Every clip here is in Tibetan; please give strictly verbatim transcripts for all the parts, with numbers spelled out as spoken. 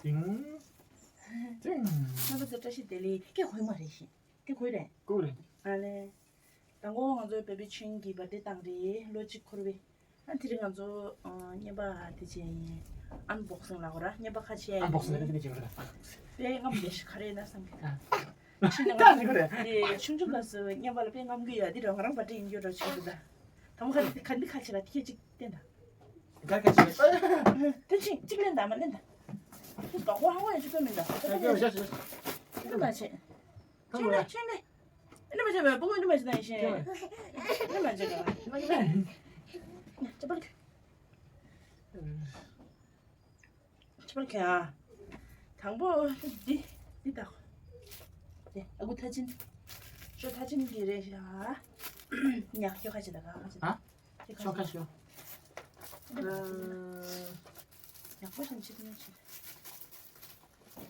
ཏིང་། ཏིང་། རྣམ་པ་ཚོ་བཀྲ་ཤིས་བདེ་ལེགས། སྐད་གོ་ཡི་མ་རེད་ཤི། སྐད་གོ་ཡི་རེད། གོ་རེད། ཨ་ལེ། དང་པོ་ང་ཚོའི་བེ་བི་ཆུན་གྱི་བར་ཐི་ཌེ་བཏང་རེད། ལོ་གཅིག་འཁོར་བའི། ཨ་དེ་རིང་ང་ཚོ་ཨ་བརྙན་པར་དེ་བྱས་ཡིན། ཨན་བོག་སིང་ལབ་དགོས་ར། བརྙན་པར་ཁ་ཕྱེ་ཡིན། ཨན་བོག་སིང་ལབ་དེ་ནས་བྱེད་དགོས་ར། དཔེ་ངའི་མི་ཤི་ག་རེ་ཡིན་ན་བསམ་གི། ཨ། ཕྱི་ནས་ད་ང་ནི་ག་རེ། དེ་ཆུང་ཆུང་སྐབས་སུ་བརྙན་པར་ལ་དཔེ་རྔམ་གི་ཡོད། དེ་ར་ང་རང་བར་ཐི་ཌེ་ཡིན་རྒྱུ་འདྲ་བྱེད་གི་འདུག་ད། དང་པོ་ཁ་འདི་ཁ་འདི་ཁ་ཕྱེ་ར། དེ་ཁྱེད་ཅིག་བསྟན་ད། ག་ག་ཅི། དེ་ཕྱིན་གཅིག་ལེན་ད་མ་ལེན་ད། དེ་དོག་པོ་ཧ་གོ་ཡ་ཅིག་གོ་མིན་ད། ཨ་ཡ་ཡ་ཡ། ཨ་མ་ཆེ། ཁྱོད་ལ་ཁྱོད་ལ། ཨ་མ་ཆེ་བས་སྤུ་གུ་འདི་མ་ཆེ་ད་ཡིན་ཤེས། ཨ་མ་ཆེ་ག། ཅི་པར་ཁྱོད། ཅི་པར་ཁྱོད་ཨ། དང་པོ་འདི་འདི་ད། དེ་ཨ་ཁུ་ཐ་ཆེན། ཁྱོད་ཐ་ཆེན་གྱི་རེད་ཤག། ཉག་ཁྱོད་ཁ་ཆེ་ད་ག་ཁ་ཆེ་ད། ཨ། ཁྱོད་ཁ་ཆེ། ཉག་པོ་ཞིག་ཆེ་ད་ཆེ།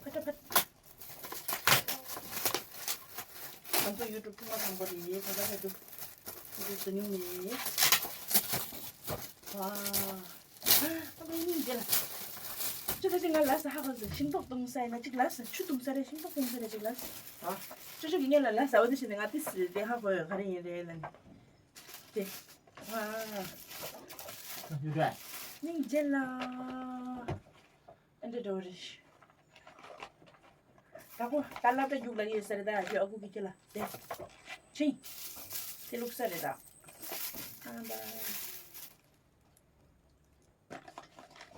ཕ་ཏྲ་ཕ། ང་ཚོ་ཡུ་ཊུབ་ཐུང་མ་དང་པོ་རེད། ད་ལྟ་ད་དུ་ཡུ་ཊུབ་བཟོ་མྱོང་མེད། ཝ། ཨ་མ་སྙིང་རྗེ་ལ། ཅོ་ཅོ་ཅིག་ང་ལ་ས་ཧ་གོ་ཟེར། ཤིང་ཏོག་བཏུང་ས་ཡིན་ན་ཅིག་ལ་ས། ཆུ་བཏུང་ས་རེད། ཤིང་ཏོག་བཏུང་ས་རེད་ཅིག་ལ་ས། ཨ། ཅོ་ཅོ་གི་ངེད་ལ་ལ་ས་འོ་དེ་བྱས་ནས་ང་ཏི་སི་དེ་ཧ་གོ་ཡོད་ག་རེ་ཡིན་རེད་ལ་ནི། དེ། ཝ། ཡུ་ཊུབ། སྙིང་རྗེ་ལ། ཨ་འདྲ་འདྲ་བོ་རེད། ད་ཁོ་ད་སློབ་གྲྭ་རྒྱུགས་ལ་ཡོད་ས་རེད་ད། ཁྱོད་ཨ་ཁུ་གི་ཁྱེད་ལ་དེ། ཕྱིན། དེ་བླུགས་ས་རེད་ད། ཨ་ད། དེ་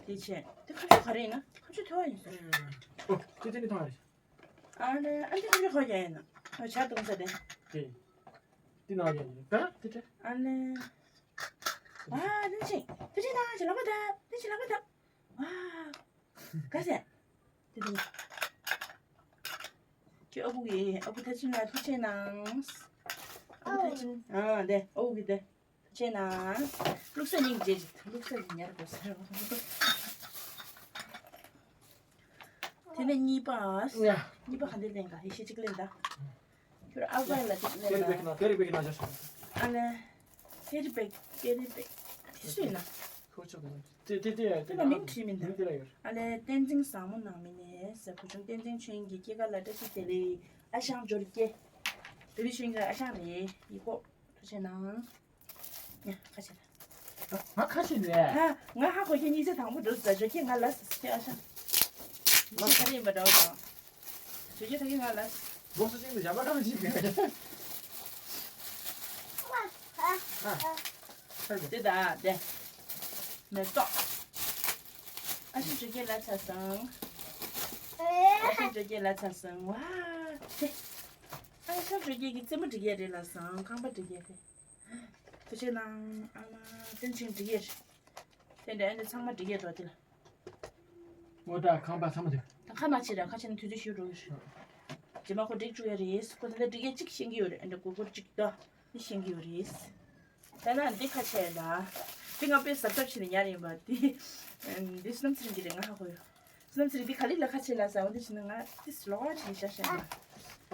བྱས། དེ་ཁ་ཤས་ག་རེ་ཡིན་ན། ཁ་ཤས་ཐོ་བ་ཡིན་ས་རེད། ཨོ། དེ་དེ་ནི་ཐོ་བ་རེད། ཨ་ནི་ཨ་འདི་ཁ་ཤས་ག་རེ་ཡིན་ན། ཨ་ཇ་བཏུང་ས་དེ། དེ། དེ་ན་ཡིན་ད་དེ་དེ། ཨ་ནི། ཨ་དེ་ཕྱིན། དེ་ཕྱིན་ན་ཇ་ལ་མ་ད། དེ་ཇ་ལ་མ་ད། ཨ། ག་ཟེ། དེ་དེ། ཁྱོད་ཨ་ཁུ་གི་ཨ་ཁུ་ཐ་ཆེན་ལ་ཐུགས་རྗེ་གནང་། ཨ་ཁུ་ཐ་ཆེན། ཨ་དེ་ཨ་ཁུ་གི་དེ་ཐུགས་རྗེ་གནང་། བླུགས་ས་སྙིང་རྗེ་རེད། བླུགས་ས་ཉར་དགོས་ཟེར། དེ་ནས་གཉིས་པ། ཡ། གཉིས་པ་ག་འདྲ་ལེན་ག། ཡེ་ཤེས་གཅིག་ལེན་ད། ཁྱོད་ཨ་ཝེ་ལ་གཅིག་ལེན་ད། ཀེ་རི་བེག་ན་ཀེ་རི་བེག་ན་ཇ་ཤོག། ཨ་ལེ། ཀེ་རི་བེག་ཀེ་རི་བེག་དེ་སུ་ཡིན་ན། ཁོ་ཆོ་གི་ན། དེ་དེ་དེ་དེ་ལ་མིང་བྲིས་མིན་ད། མིང་དེ་ལ་ཡོད། ཨ་ལེ་བསྟན་འཛིན་བཟང་མོ་ནང་མི་ནས་ཟེར། བུ་ཆུང་བསྟན་འཛིན་ཆོས་དབྱིངས་ཀྱི་སྐྱེས་སྐར་ལ་བཀྲ་ཤིས་བདེ་ལེགས། ཨ་ཞང་འབྱོར་སྐྱེས། བེ་བི་ཆོས་དབྱིངས་ཀྱི་ཨ་ཞང་རེད། ཡིག་ཁོག་ཐུགས་རྗེ་གནང་། ཡ་ཁ་ཆེ་ད། ང་ཁ་ཆེ་ནས། ད་ང་ཧ་གོ་ཁྱེད་གཉིས་ཆ་དང་པོ་འགྲོ་ཟེར། འབྱོར་སྐྱེས་ང་ལ་ཟེར་ཁྱེད་ཨ་ཞང་། ལ་ཁ་རེ་ཡིན་པ་འདྲ་བོ་དང་། ཇོ་ཇོ་ད་གིན་ང་ལ། སྒོ་སུ་ཅིག་ཏུ་ཞབས་པ་ཁ་མི་ཅིག་གི། ཨ། ཨ། དེ་ད་དེ། མེ་ཏོག་ཨ་ཞང་ཇོ་སྐྱེས་ལ་ཆ་སང་། ཨ་ཞང་ཇོ་སྐྱེས་ལ་ཆ་སང་། ཝ། དེ། ཨ་ཞང་ཇོ་སྐྱེས་ཀྱི་རྩེད་མོ་འབྲི་གི་རེད་ལ་སང་། རྐང་པ་འབྲི་གི་རེད། ཐུགས་རྗེ་གནང་། ཨ་མ་བསྟན་ཆེན་འབྲི་གི་རེད། དེ་འདྲ་ཨ་འདྲ་ཚང་མ་འགྲིག་ཡས་འགྲོ་དེ་ལ། ངོ་དྲག་ཁང་པ་ཚང་མ་དེ། ད་ཁ་མ་ཕྱེ་ར། ཁ་ཕྱེ་ན་དུས་ཚོད་ཞིག་འགྲོ་གི་རེད། རྗེས་མ་ཁོ་འགྲིག་བཅུག་ཡ་རེད། ཁོ་ད་ལྟ་འགྲིག་ཡས་གཅིག་ཤེས་ཀྱི་ཡོད་རེད། ཨ་འདྲ་གུར་གུར་གཅིག་ད་འདི་ཤེས་ཀྱི་ཡོད་རེད། ད་ན་འདི་ཁ་ཕྱེ་ཡ་ད། འདི་ང་དཔེ་གཟབ་གཟབ་བྱས་ནས་ཉར་ཡིན་པ་འདི། འདི་བསོད་ནམས་ཚེ་རིང་གི་རེད། ང་ཧ་གོ་ཡོད། བསོད་ནམས་ཚེ་རིང་འདི་ག་ལེ་ལ་ཁ་ཕྱེ་ལ་ཟ་བ་འདི་བྱས་ན་ང་འདི་ལོག་བྱས་ཤ་ཤ་ཡིན།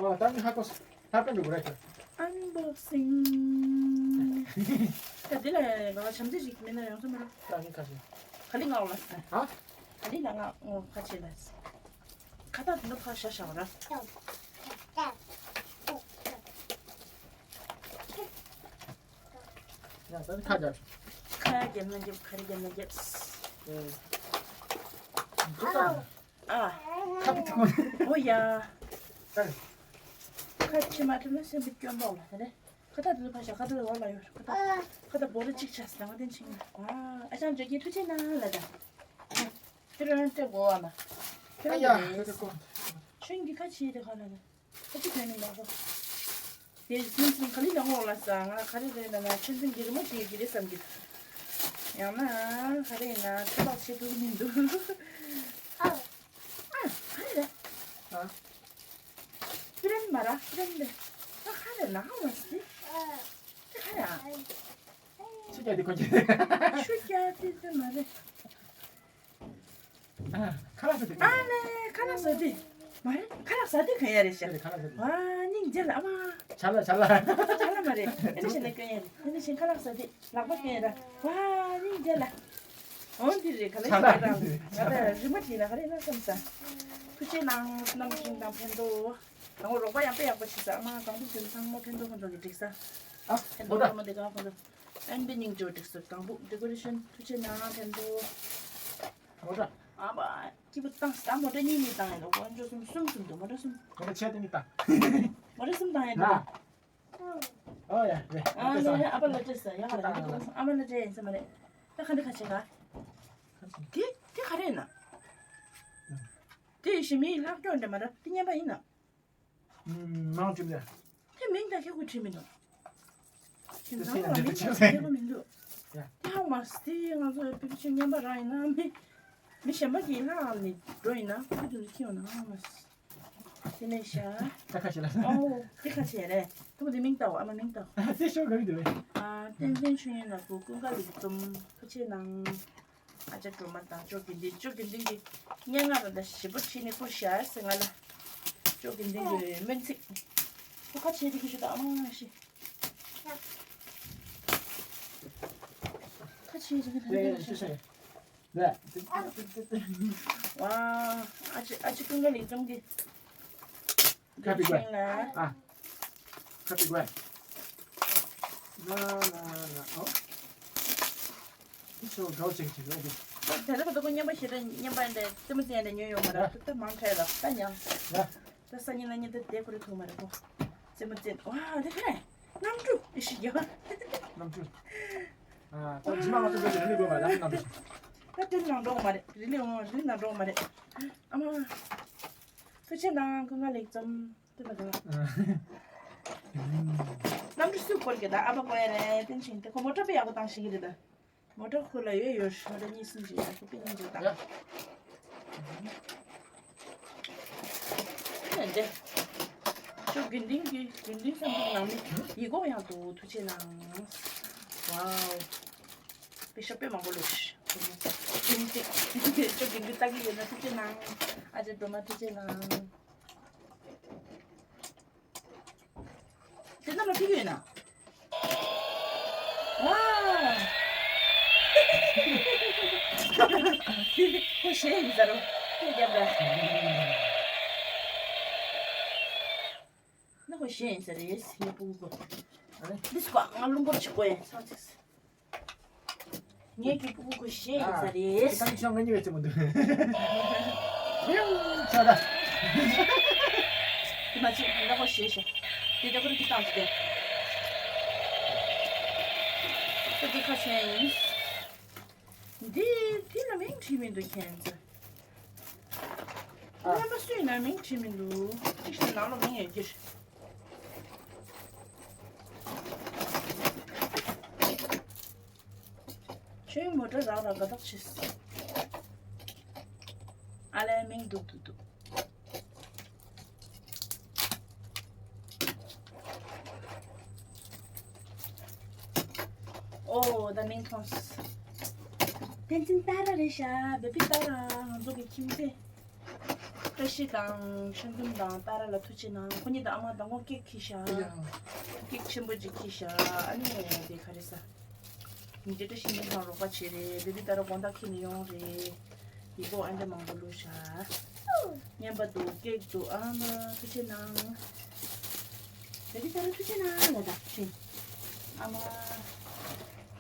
ཨོ་ད་ནི་ཧ་གོ་སོང་། ཧ་པན་འགྲོ་གི་རེད་ཁྱོད། ཨན་བོག་སིང་། ད་འདི་ལ་ང་བྱམས་བརྩེ་ཞིག་མེད་ན་ཡོང་ས་མ་རེད། ད་ནི་ཁ་ཤས། ག་ལེ་ང་འོ་ལ་ཟ། ཧ། ག་ལེ་ལ་ང་འོ་ཁ་ཕྱེ་ལ་ཟ། ཁ་ཏ་འདི་ལ་ཕར་བཞག་བཞག་ར། ཡ་ད་ནི་ཁ་རྒྱབ། ཁ་རྒྱབ་ན་རྒྱབ། ག་རེ་རྒྱབ་ན་རྒྱབ། ཨེ། འདི་ལྟ། ཨ། ཁ་ཐུག་མ། ཨོ་ཡ། ཨ། ཁ་ཕྱེ་མ་ཐུབ་ན་སེམས་པ་སྐྱོ་མདོག་ལ་དེ་རེད། ཁ་ཏ་དེ་ཚོ་ཕར་བཞག་ཁ་ཏ་དེ་འོག་ལ་ཡོད། ཁ་ཏ། ཁ་ཏ་བོ་རི་གཅིག་ཆགས་སོང་། ང་དེ་ཕྱིན་ལ། ཨ། ཨ་ཅང་ཇོ་སྐྱེས་ཐུགས་རྗེ་གནང་ལ་ད། ཁྱོད་རང་སྟེར་དགོས་བ་མ། ཁྱོད་ཨ་ཡ། རང་ཁྱོད་ཀྱི་ཀོ། ཁྱོད་ཀྱི་ཁ་ཕྱེ་དེ་ག་ལ་ད། ཨ་ཅི་དོན་མི་འདུག་གོ། དེ་སེམས་སེམས་ག་ལེ་ལ་འོག་ལ་ཟ། ང་ག་རེ་རེད་ལ་ན་ཆུ་འཛིན་གྱི་རི་མོ་ཞིག་ཡོད་ཀྱི་རེད་བསམ་གྱི། ཡང་ན་ག་རེ་ཡིན་ན་ཚོད་དཔག་བྱེད་ཐུབ་ཀྱི་མི་འདུག་ཨ། ཨ། ག་རེ་རེད། ཨ། ཁྱོད་རེད་མ་ར། ཁྱོད་རེད་འདི། ད་ག་རེ་ལ་འོག་ལ་ཟ། དེ་ག་རེ་ཨ། ཆུ་རྒྱག་དེ་ཁོ་ཁྱེད། ཆུ་རྒྱག་དེ་དེ་མ་རེད། ཨ། ཁ་ལག་ཟ་དེ། ཨ་ནི་ཁ་ལག་ཟ་དེ། མ་རེད། ཁ་ལག་ཟ་དེ་གང་ཡ་རེད་ཤག་ཁ་ལག་ཟ་དེ། ཝ་སྙིང་རྗེ་ལ། ཨ་མ། ཆ་ལ་ཆ་ལ། ཆ་ལ་མ་རེད། ཨ་ནི་བྱས་ན་སྐྱོན་ཡ་རེད། ཨ་ནི་བྱས་ཁ་ལག་ཟ་དེ་ལག་པ་སྐྱོན་ཡ་ར། ཝ་སྙིང་རྗེ་ལ། འོ་འདི་རེད། ག་ལ་ཆ་ཞིག་རེད་དང་ང་ད་རི་མ་བྲིས་ན་ག་རེ་ན་བསམ་ས། ཐུགས་རྗེ་གནང་། རྣམ་གསུམ་དང་ཕན་ཐོགས། དང་པོ་རོགས་པ་ཡང་དཔེ་ཡག་པོ་བྱེད་ས། ཨ་མ་གང་ཐུབ་བྱེད་ས་ཚང་མ་ཕན་ཐོགས་ཁོང་ཚོ་གི་འགྲིག་ས། ཨ་ཕན་ཐོགས་ཁོ་ན་མ་དེ་ག་ཁོང་ཚོ་ཨན་པི་སྙིང་རྗེ་འགྲིག་ས། དང་པོ་ཌེ་ཀོ་རེ་ཤན་ཐུགས་རྗེ་གནང་། ཕན་ཐོགས། མོ་ཊ། ཨ་མ་སྐྱིད་པོ་བཏང་ས། ད་མོ་ཊ་གཉིས་གཉིས་བཏང་ཡིན་ནོ། དཀོན་མཆོག་གསུམ་གསུམ་གསུམ་འདུག་མོ་ཊ་གསུམ། མོ་ཊ་ཆེ་དེ་གཉིས་བཏང་། མོ་ཊ་གསུམ་བཏང་ཡིན་ནོ། ཨོ་ཡ་རེད། ཨ་ལེ་ཨ་ཕ་ལ་སྤྲད་ས་ཡ་ཧ་ལ་ཡ་ཨ་ཕ་ལ་སྤྲད་ཡིན་ས་མ་རེད། ད་ག་འདི་ཁ་ཆེ་ག་དེ་དེ་ག་རེད་ན། དེ་ཞི་མིའི་ལྷག་སྐྱོན་འདྲ་མ་རེད། དེ་རྔན་པ་ཡིན་ན། མང་གྲིམ་ལ། དེ་མིང་ད་ཁྱེད་ཁུ་བྲིས་མི་འདུག་དེ་ནང་ལ་མིང་ད་ཁྱེད་ཁུ་མི་འདུག་ཡ། དེ་ཧ་མ་སི་ང་ཚོ་པི་པི་ཆུ་རྔན་པ་རང་ཡིན་ན་མི་མི་གཞན་པ་གིས་ལྷག་ནས་འགྲོ་ཡིན་ན་ཁུ་དུ་ཁྱེད་ཡོང་ན་ཧ་མ་སི། དེ་ནས་ཤ། ད་ཁ་ཤས་ལ། ཨོ། དེ་ཁ་ཤས་རེད། ཐུག་དེ་མིང་བཏགས། ཨ་མ་མིང་བཏགས། དེ་ཤོག་ག་གི་འདུག་བས། ཨ། བསྟན་འཛིན་ཆོས་དབྱིངས་ལགས་ཀུན་དགའ་ལེགས་འཛོམས་ཐུགས་རྗེ་གནང་། ཨ་ཅག་སྒྲོལ་མ་དང་ཅོ་དགེ་འདུན། ཅོ་དགེ་འདུན་གྱིས་སྙན་ངག་ར་ད་ཞིབ་པོ་བྲིས་ནས་བསྐུར་ཤག་ཟེར་ང་ལ། ཅོ་དགེ་འདུན་གྱི་སྨོན་ཚིག་ཁོ་ཁ་ཆེ་དེ་གི་ཞུ་དང་ཨ་མ་ཤི། ཁ་ཆེ་དེ་གི་ད་ནས་ཤི་ཤི། ལ། ཝ། ཨ་ཅེ་ཨ་ཅེ་ཀུན་དགའ་ལེགས་འཛོམས་ཀྱི། ཁ་པི་ཀུའེ། ཨ། ཁ་པི་ཀུའེ། ན་ན་ན་ཨོ། འདི་ཚོ་དགའ་བོ་ཅིག་ཅིག་རེད་འདི། ད་ད་ལྟ་ཁོ་ཚོ་རྔན་པ་ཞེ་དྲག་རྔན་པ་འདི་རྩེད་མོ་རྩེ་ཡ་འདི་ཉོས་ཡོད་མ་རེད། ད་ད་མང་དྲགས་ལ་ད་ཉང་། ད་སང་ཉིན་གནངས་ཉིན་ད་དེ་ཁོ་རེ་ཐུག་མ་རེད་ཁོ། རྩེད་མོ་རྩེ། ཝ་དེ་ག་རེ། གནམ་གྲུ་ཨེ་ཤི་ཡ། གནམ་གྲུ། ཨ། ད་རྗེས་མ་ང་ཚོ་འགྲོ་རྒྱུ་རི་ལི་དགོས་པ་ད་གནམ་གྲུ། ད་དེ་ནང་འགྲོ་མ་རེད། རི་ལི་འོང་རི་ནང་འགྲོ་མ་རེད། ཨ་མ། ཐུགས་རྗེ་གནང་། ཀུན་དགའ་ལེགས་འཛོམས། དེ་ལ་དེ་ལ། གནམ་གྲུ་སུས་བསྐོར་གི་ད་ཨ་ཕ་བསྐོར་ཡ་རེད། བསྟན་ཆེན་དེ་ཁོ་མོ་ཊ་དཔེ་ཡག་པོ་བཏང་ཤེས་ཀྱི་རེད་ད། མོ་ཊ་ཁོ་ལ་ཡོད་ཡོད། མོ་ཊ་གཉིས་གསུམ་ཅིག་ཡོད། ཁོ་དཔེ་སྙིང་རྗེ་ད། ཡ། དེ་ནས་འདི། ཅོ་དགེ་འདུན་གྱི་དགེ་འདུན་བསམ་གྲུབ་ནང་མི་ཡིག་ཀོག་ཡང་འདུག་ཐུགས་རྗེ་གནང་། ཝའོ། པེ་ཤ་དཔེ་མང་པོ་ལོས། ཅོ་དགེ་འདུན་ལྟ་གི་ཡོད་ན་ཐུགས་རྗེ་གནང་། ཨ་ཅེ་སྒྲོལ་མ་ཐུགས་རྗེ་གནང་། དེ་ནང་ལ་ཐིག་ཡོད་ན། ཝ། ཁོ་གཞས་ཡིན་ཟེར་རོ། ཁོས་རྒྱབ་ར། ན་ཁོ་གཞས་ཡིན་ཟེར་རེད། ངའི་སྤུ་གུ་ཁོ། ཨ་ནི། འདི་སྐོ་ང་རླུང་འཁོར་ཆུ་སྐོ་ཡིན་ཚང་ཚིགས། ངེད་ཀྱི་སྤུ་གུ་ཞེ་ཡིན་ས་རེད། ད་ནི་ཤོག་ང་གཉིས་བས་ཅི་མོ་འདུག་ཧེའུ་ཆ་ད། དེ་མ་ཅིག་ང་ཁོ་ཞེ་ཞེ། དེ་ད་ཁོ་རི་གི་བཏང་ཅི་དེ། ཁོ་འདི་ཁ་ཤས་ཡིན། འདི་འདི་ལ་མིང་བྲིས་མི་འདུག་ཁྱེད་ཚོ། ཨ། རྔན་པ་སུས་ན་མིང་བྲིས་མི་འདུག་ཅིག་ཤོད་ནང་ལོགས་མིང་ཡོད་ཀྱི་རེད། ཁྱོད་མོ་ཊ་རག་རག་དགའ་ཐག་ཆོད། ཨ་ལས་མིང་འདུག་འདུག་འདུག་ཨོ་ད་མིང་མཐོང་སོང་། བསྟན་འཛིན་ཏཱ་ར་རེད་ཤག་བེ་བི་ཏཱ་ར། ང་ཚོ་གི་ཁྱིམ་མཚེས། བཀྲ་ཤིས་དང་ཆོས་འཛོམས་དང་ཏཱ་ར་ལ་ཐུགས་རྗེ་གནང་། ཁོ་གཉིས་དང་ཨ་མ་དང་པོ་ཀེག་ཁྱེར་ཤག་ཀེག་ཆེན་པོ་ཅིག་ཁྱེར་ཤག་ཨ་ནི་དེ་ག་རེ་ཟ། ཉིན་རེ་བཀྲ་ཤིས་ཉིན་དང་རོགས་པ་བྱེད་རེད། བེ་བི་ཏཱ་ར་དགོང་དག་ཁྱེར་ནས་ཡོང་རེད། ཡིག་པོ་ཨ་འདྲ་མང་པོ་བླུགས་ཤག་རྔན་པ་འདུག་ཀེག་འདུག་ཨ་མ་ཐུགས་རྗེ་གནང་། བེ་བི་ཏཱ་ར་ཐུགས་རྗེ་གནང་ལ་ད་ཕྱིན། ཨ་མ།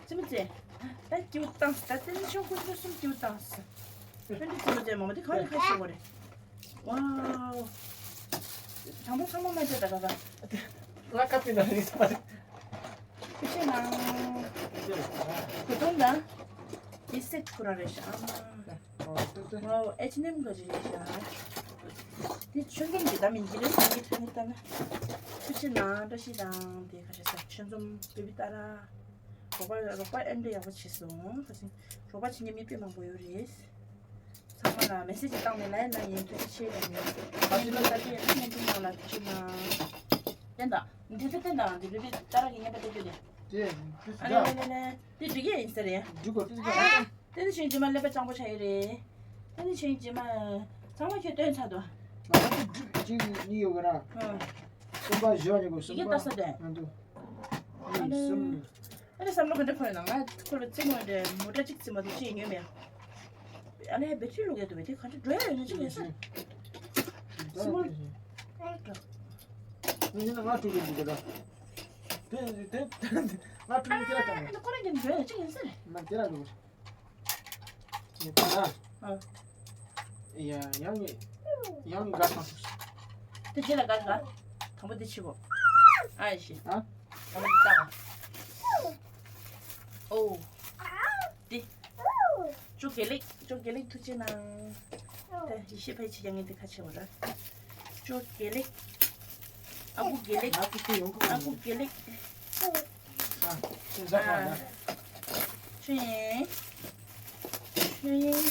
ཅི་མི་ཚེ། ད་སྐྱིད་པོ་བཏང་ད་དེ་ནི་ཤོག་ཀུན་སྤྱོད་གསུམ་སྐྱིད་པོ་བཏང་ས། ཨ་འདི་ཅི་མི་ཚེ་མ་མ་དེ་གང་ནས་ཁ་ཤས་པོ་རེད། ཝའོ། དང་པོ་ཚང་མ་མ་བྱས་ད་ག་ག་ང་ཁ་པི་ན་རིང་ས་མ་རེད། ཁུ་ཆེ་ནང་། གོས་ཐུང་དང་། དེ་སེ་ཁུ་ར་རེད་ཤག་ཨ་མ། ཝའོ་ཨེཆ་ཨེན་ཨེམ་ག་རེ་རེད་ཤག་དེ་ཆོས་འཛོམས་ཀྱི་ད་མིན་གྱི་རེད་ཟེར་གྱི་ཐ་ནི་ལྟ་ན། ཁུ་ཆེ་ནང་བཀྲ་ཤིས་དང་དེ་ག་རེ་ཟ་ཆོས་འཛོམས་བེ་བི་ཏཱ་ར། རོགས་པ་རོགས་པ་ཨེ་འདྲ་ཡག་པོ་བྱས་སོང་། ཁ་སང་རོགས་པ་བྱེད་མཁན་མི་དཔེ་མང་པོ་ཡོད་རེད། ཚང་མ་ལ་མེ་སེ་ཇི་བཏང་ནས་ལན་ན་ཡིན། ཐུགས་རྗེ་ཆེ་ལབ་ཡིན། བ་ཕྱི་ལོ་ལྟ་གི་ཡིན་ན་བརྙན་འཕྲིན་ནང་ལ་ཐུགས་རྗེ་གནང་། བསྟན་དང་འདི་ཚོ་བསྟན་དང་འདི་བེ་བི་ཏཱ་ར་གི་བརྙན་པར་ལྟ་རྒྱུ་དེ། དེ་དེ་ཨ་ལེ་ལེ་ལེ་ལེ། དེ་འགྲིག་གི་ཡིན་ས་རེད། འགྲིག་གོ་དེ་འགྲིག་གོ། དེ་ནི་ཆོས་འཛོམས་མ་ཀླད་པ་སྤྱང་པོ་ཆགས་ཡོད་རེད། དེ་ནི་ཆོས་འཛོམས་མ་ཚང་མ་ཁྱོད་སྟོན་ཚར་དོ། ང་ཚོ་འགྲིག་གཅིག་གཉིས་ཡོད་གི་ར། ཨ། གསུམ་པ་བཞི་བ་ཉི་གོ་གསུམ་ཡིག་པ་ལྟ་ས་དེ། ང་ཚོ། ཨ་གཉིས་ནི། གསུམ། ཨ་ནི་བསམ་བློ་ག་འདྲ་འཁོར་ཡོད་ན། ང་ཁོ་ལ་རྩེད་མོ་འདྲ་མོ་ཊ་གཅིག་རྩེད་མ་ཐུབ་ཅེས་ཉོས་མེད། ཨ་ལས་བེ་ཆུ་ལུག་ཡོད་དུ་བེ་དེ་ག་ཚོད་འགྲོ་ཡ་ཡོད་ན་ཅི་ཡོད་ས། སི་མོལ། ངས་ཡིན་ན་ང་དཀྲུག་གི་འདུག་ག་ད། དེ་དེ་ང་དཀྲུག་གི་ཁྱེད་ར་ཀྱང་། ཨ་ཁོ་རང་གི་འགྲོ་ཡ་ཅི་ཡོད་ས་རེད། ང་ཁྱེད་ར་འགྲོ་གི་རེད། ཡ་ཡང་ནི་ཡང་ནི་དགའ་ཐང་ཐུག་སོང་། དེ་རྗེས་ལ་དགའ་དགའ། དང་པོ་དེ་ཕྱི་གོ། ཨ་ཡེ་ཤི། ཨ། དང་པོ་དེ་ལྟ་གོ། ཨོ། དེ། ཅོ་དགེ་ལེགས། ཅོ་དགེ་ལེགས་ཐུགས་རྗེ་གནང་། དེ་ཡེ་ཤི་ཕ་ཡི་ཕྱི་རྒྱ་ངན་དེ་ཁ་ཕྱེ་བ་ར། ཅོ་དགེ་ལེགས། ཨ་ཁུ་དགེ་ལེགས། ཨ་ཁུ་དགེ་ལེགས། ཨ། ཆོས་དབྱིངས། ཆོས་དབྱིངས།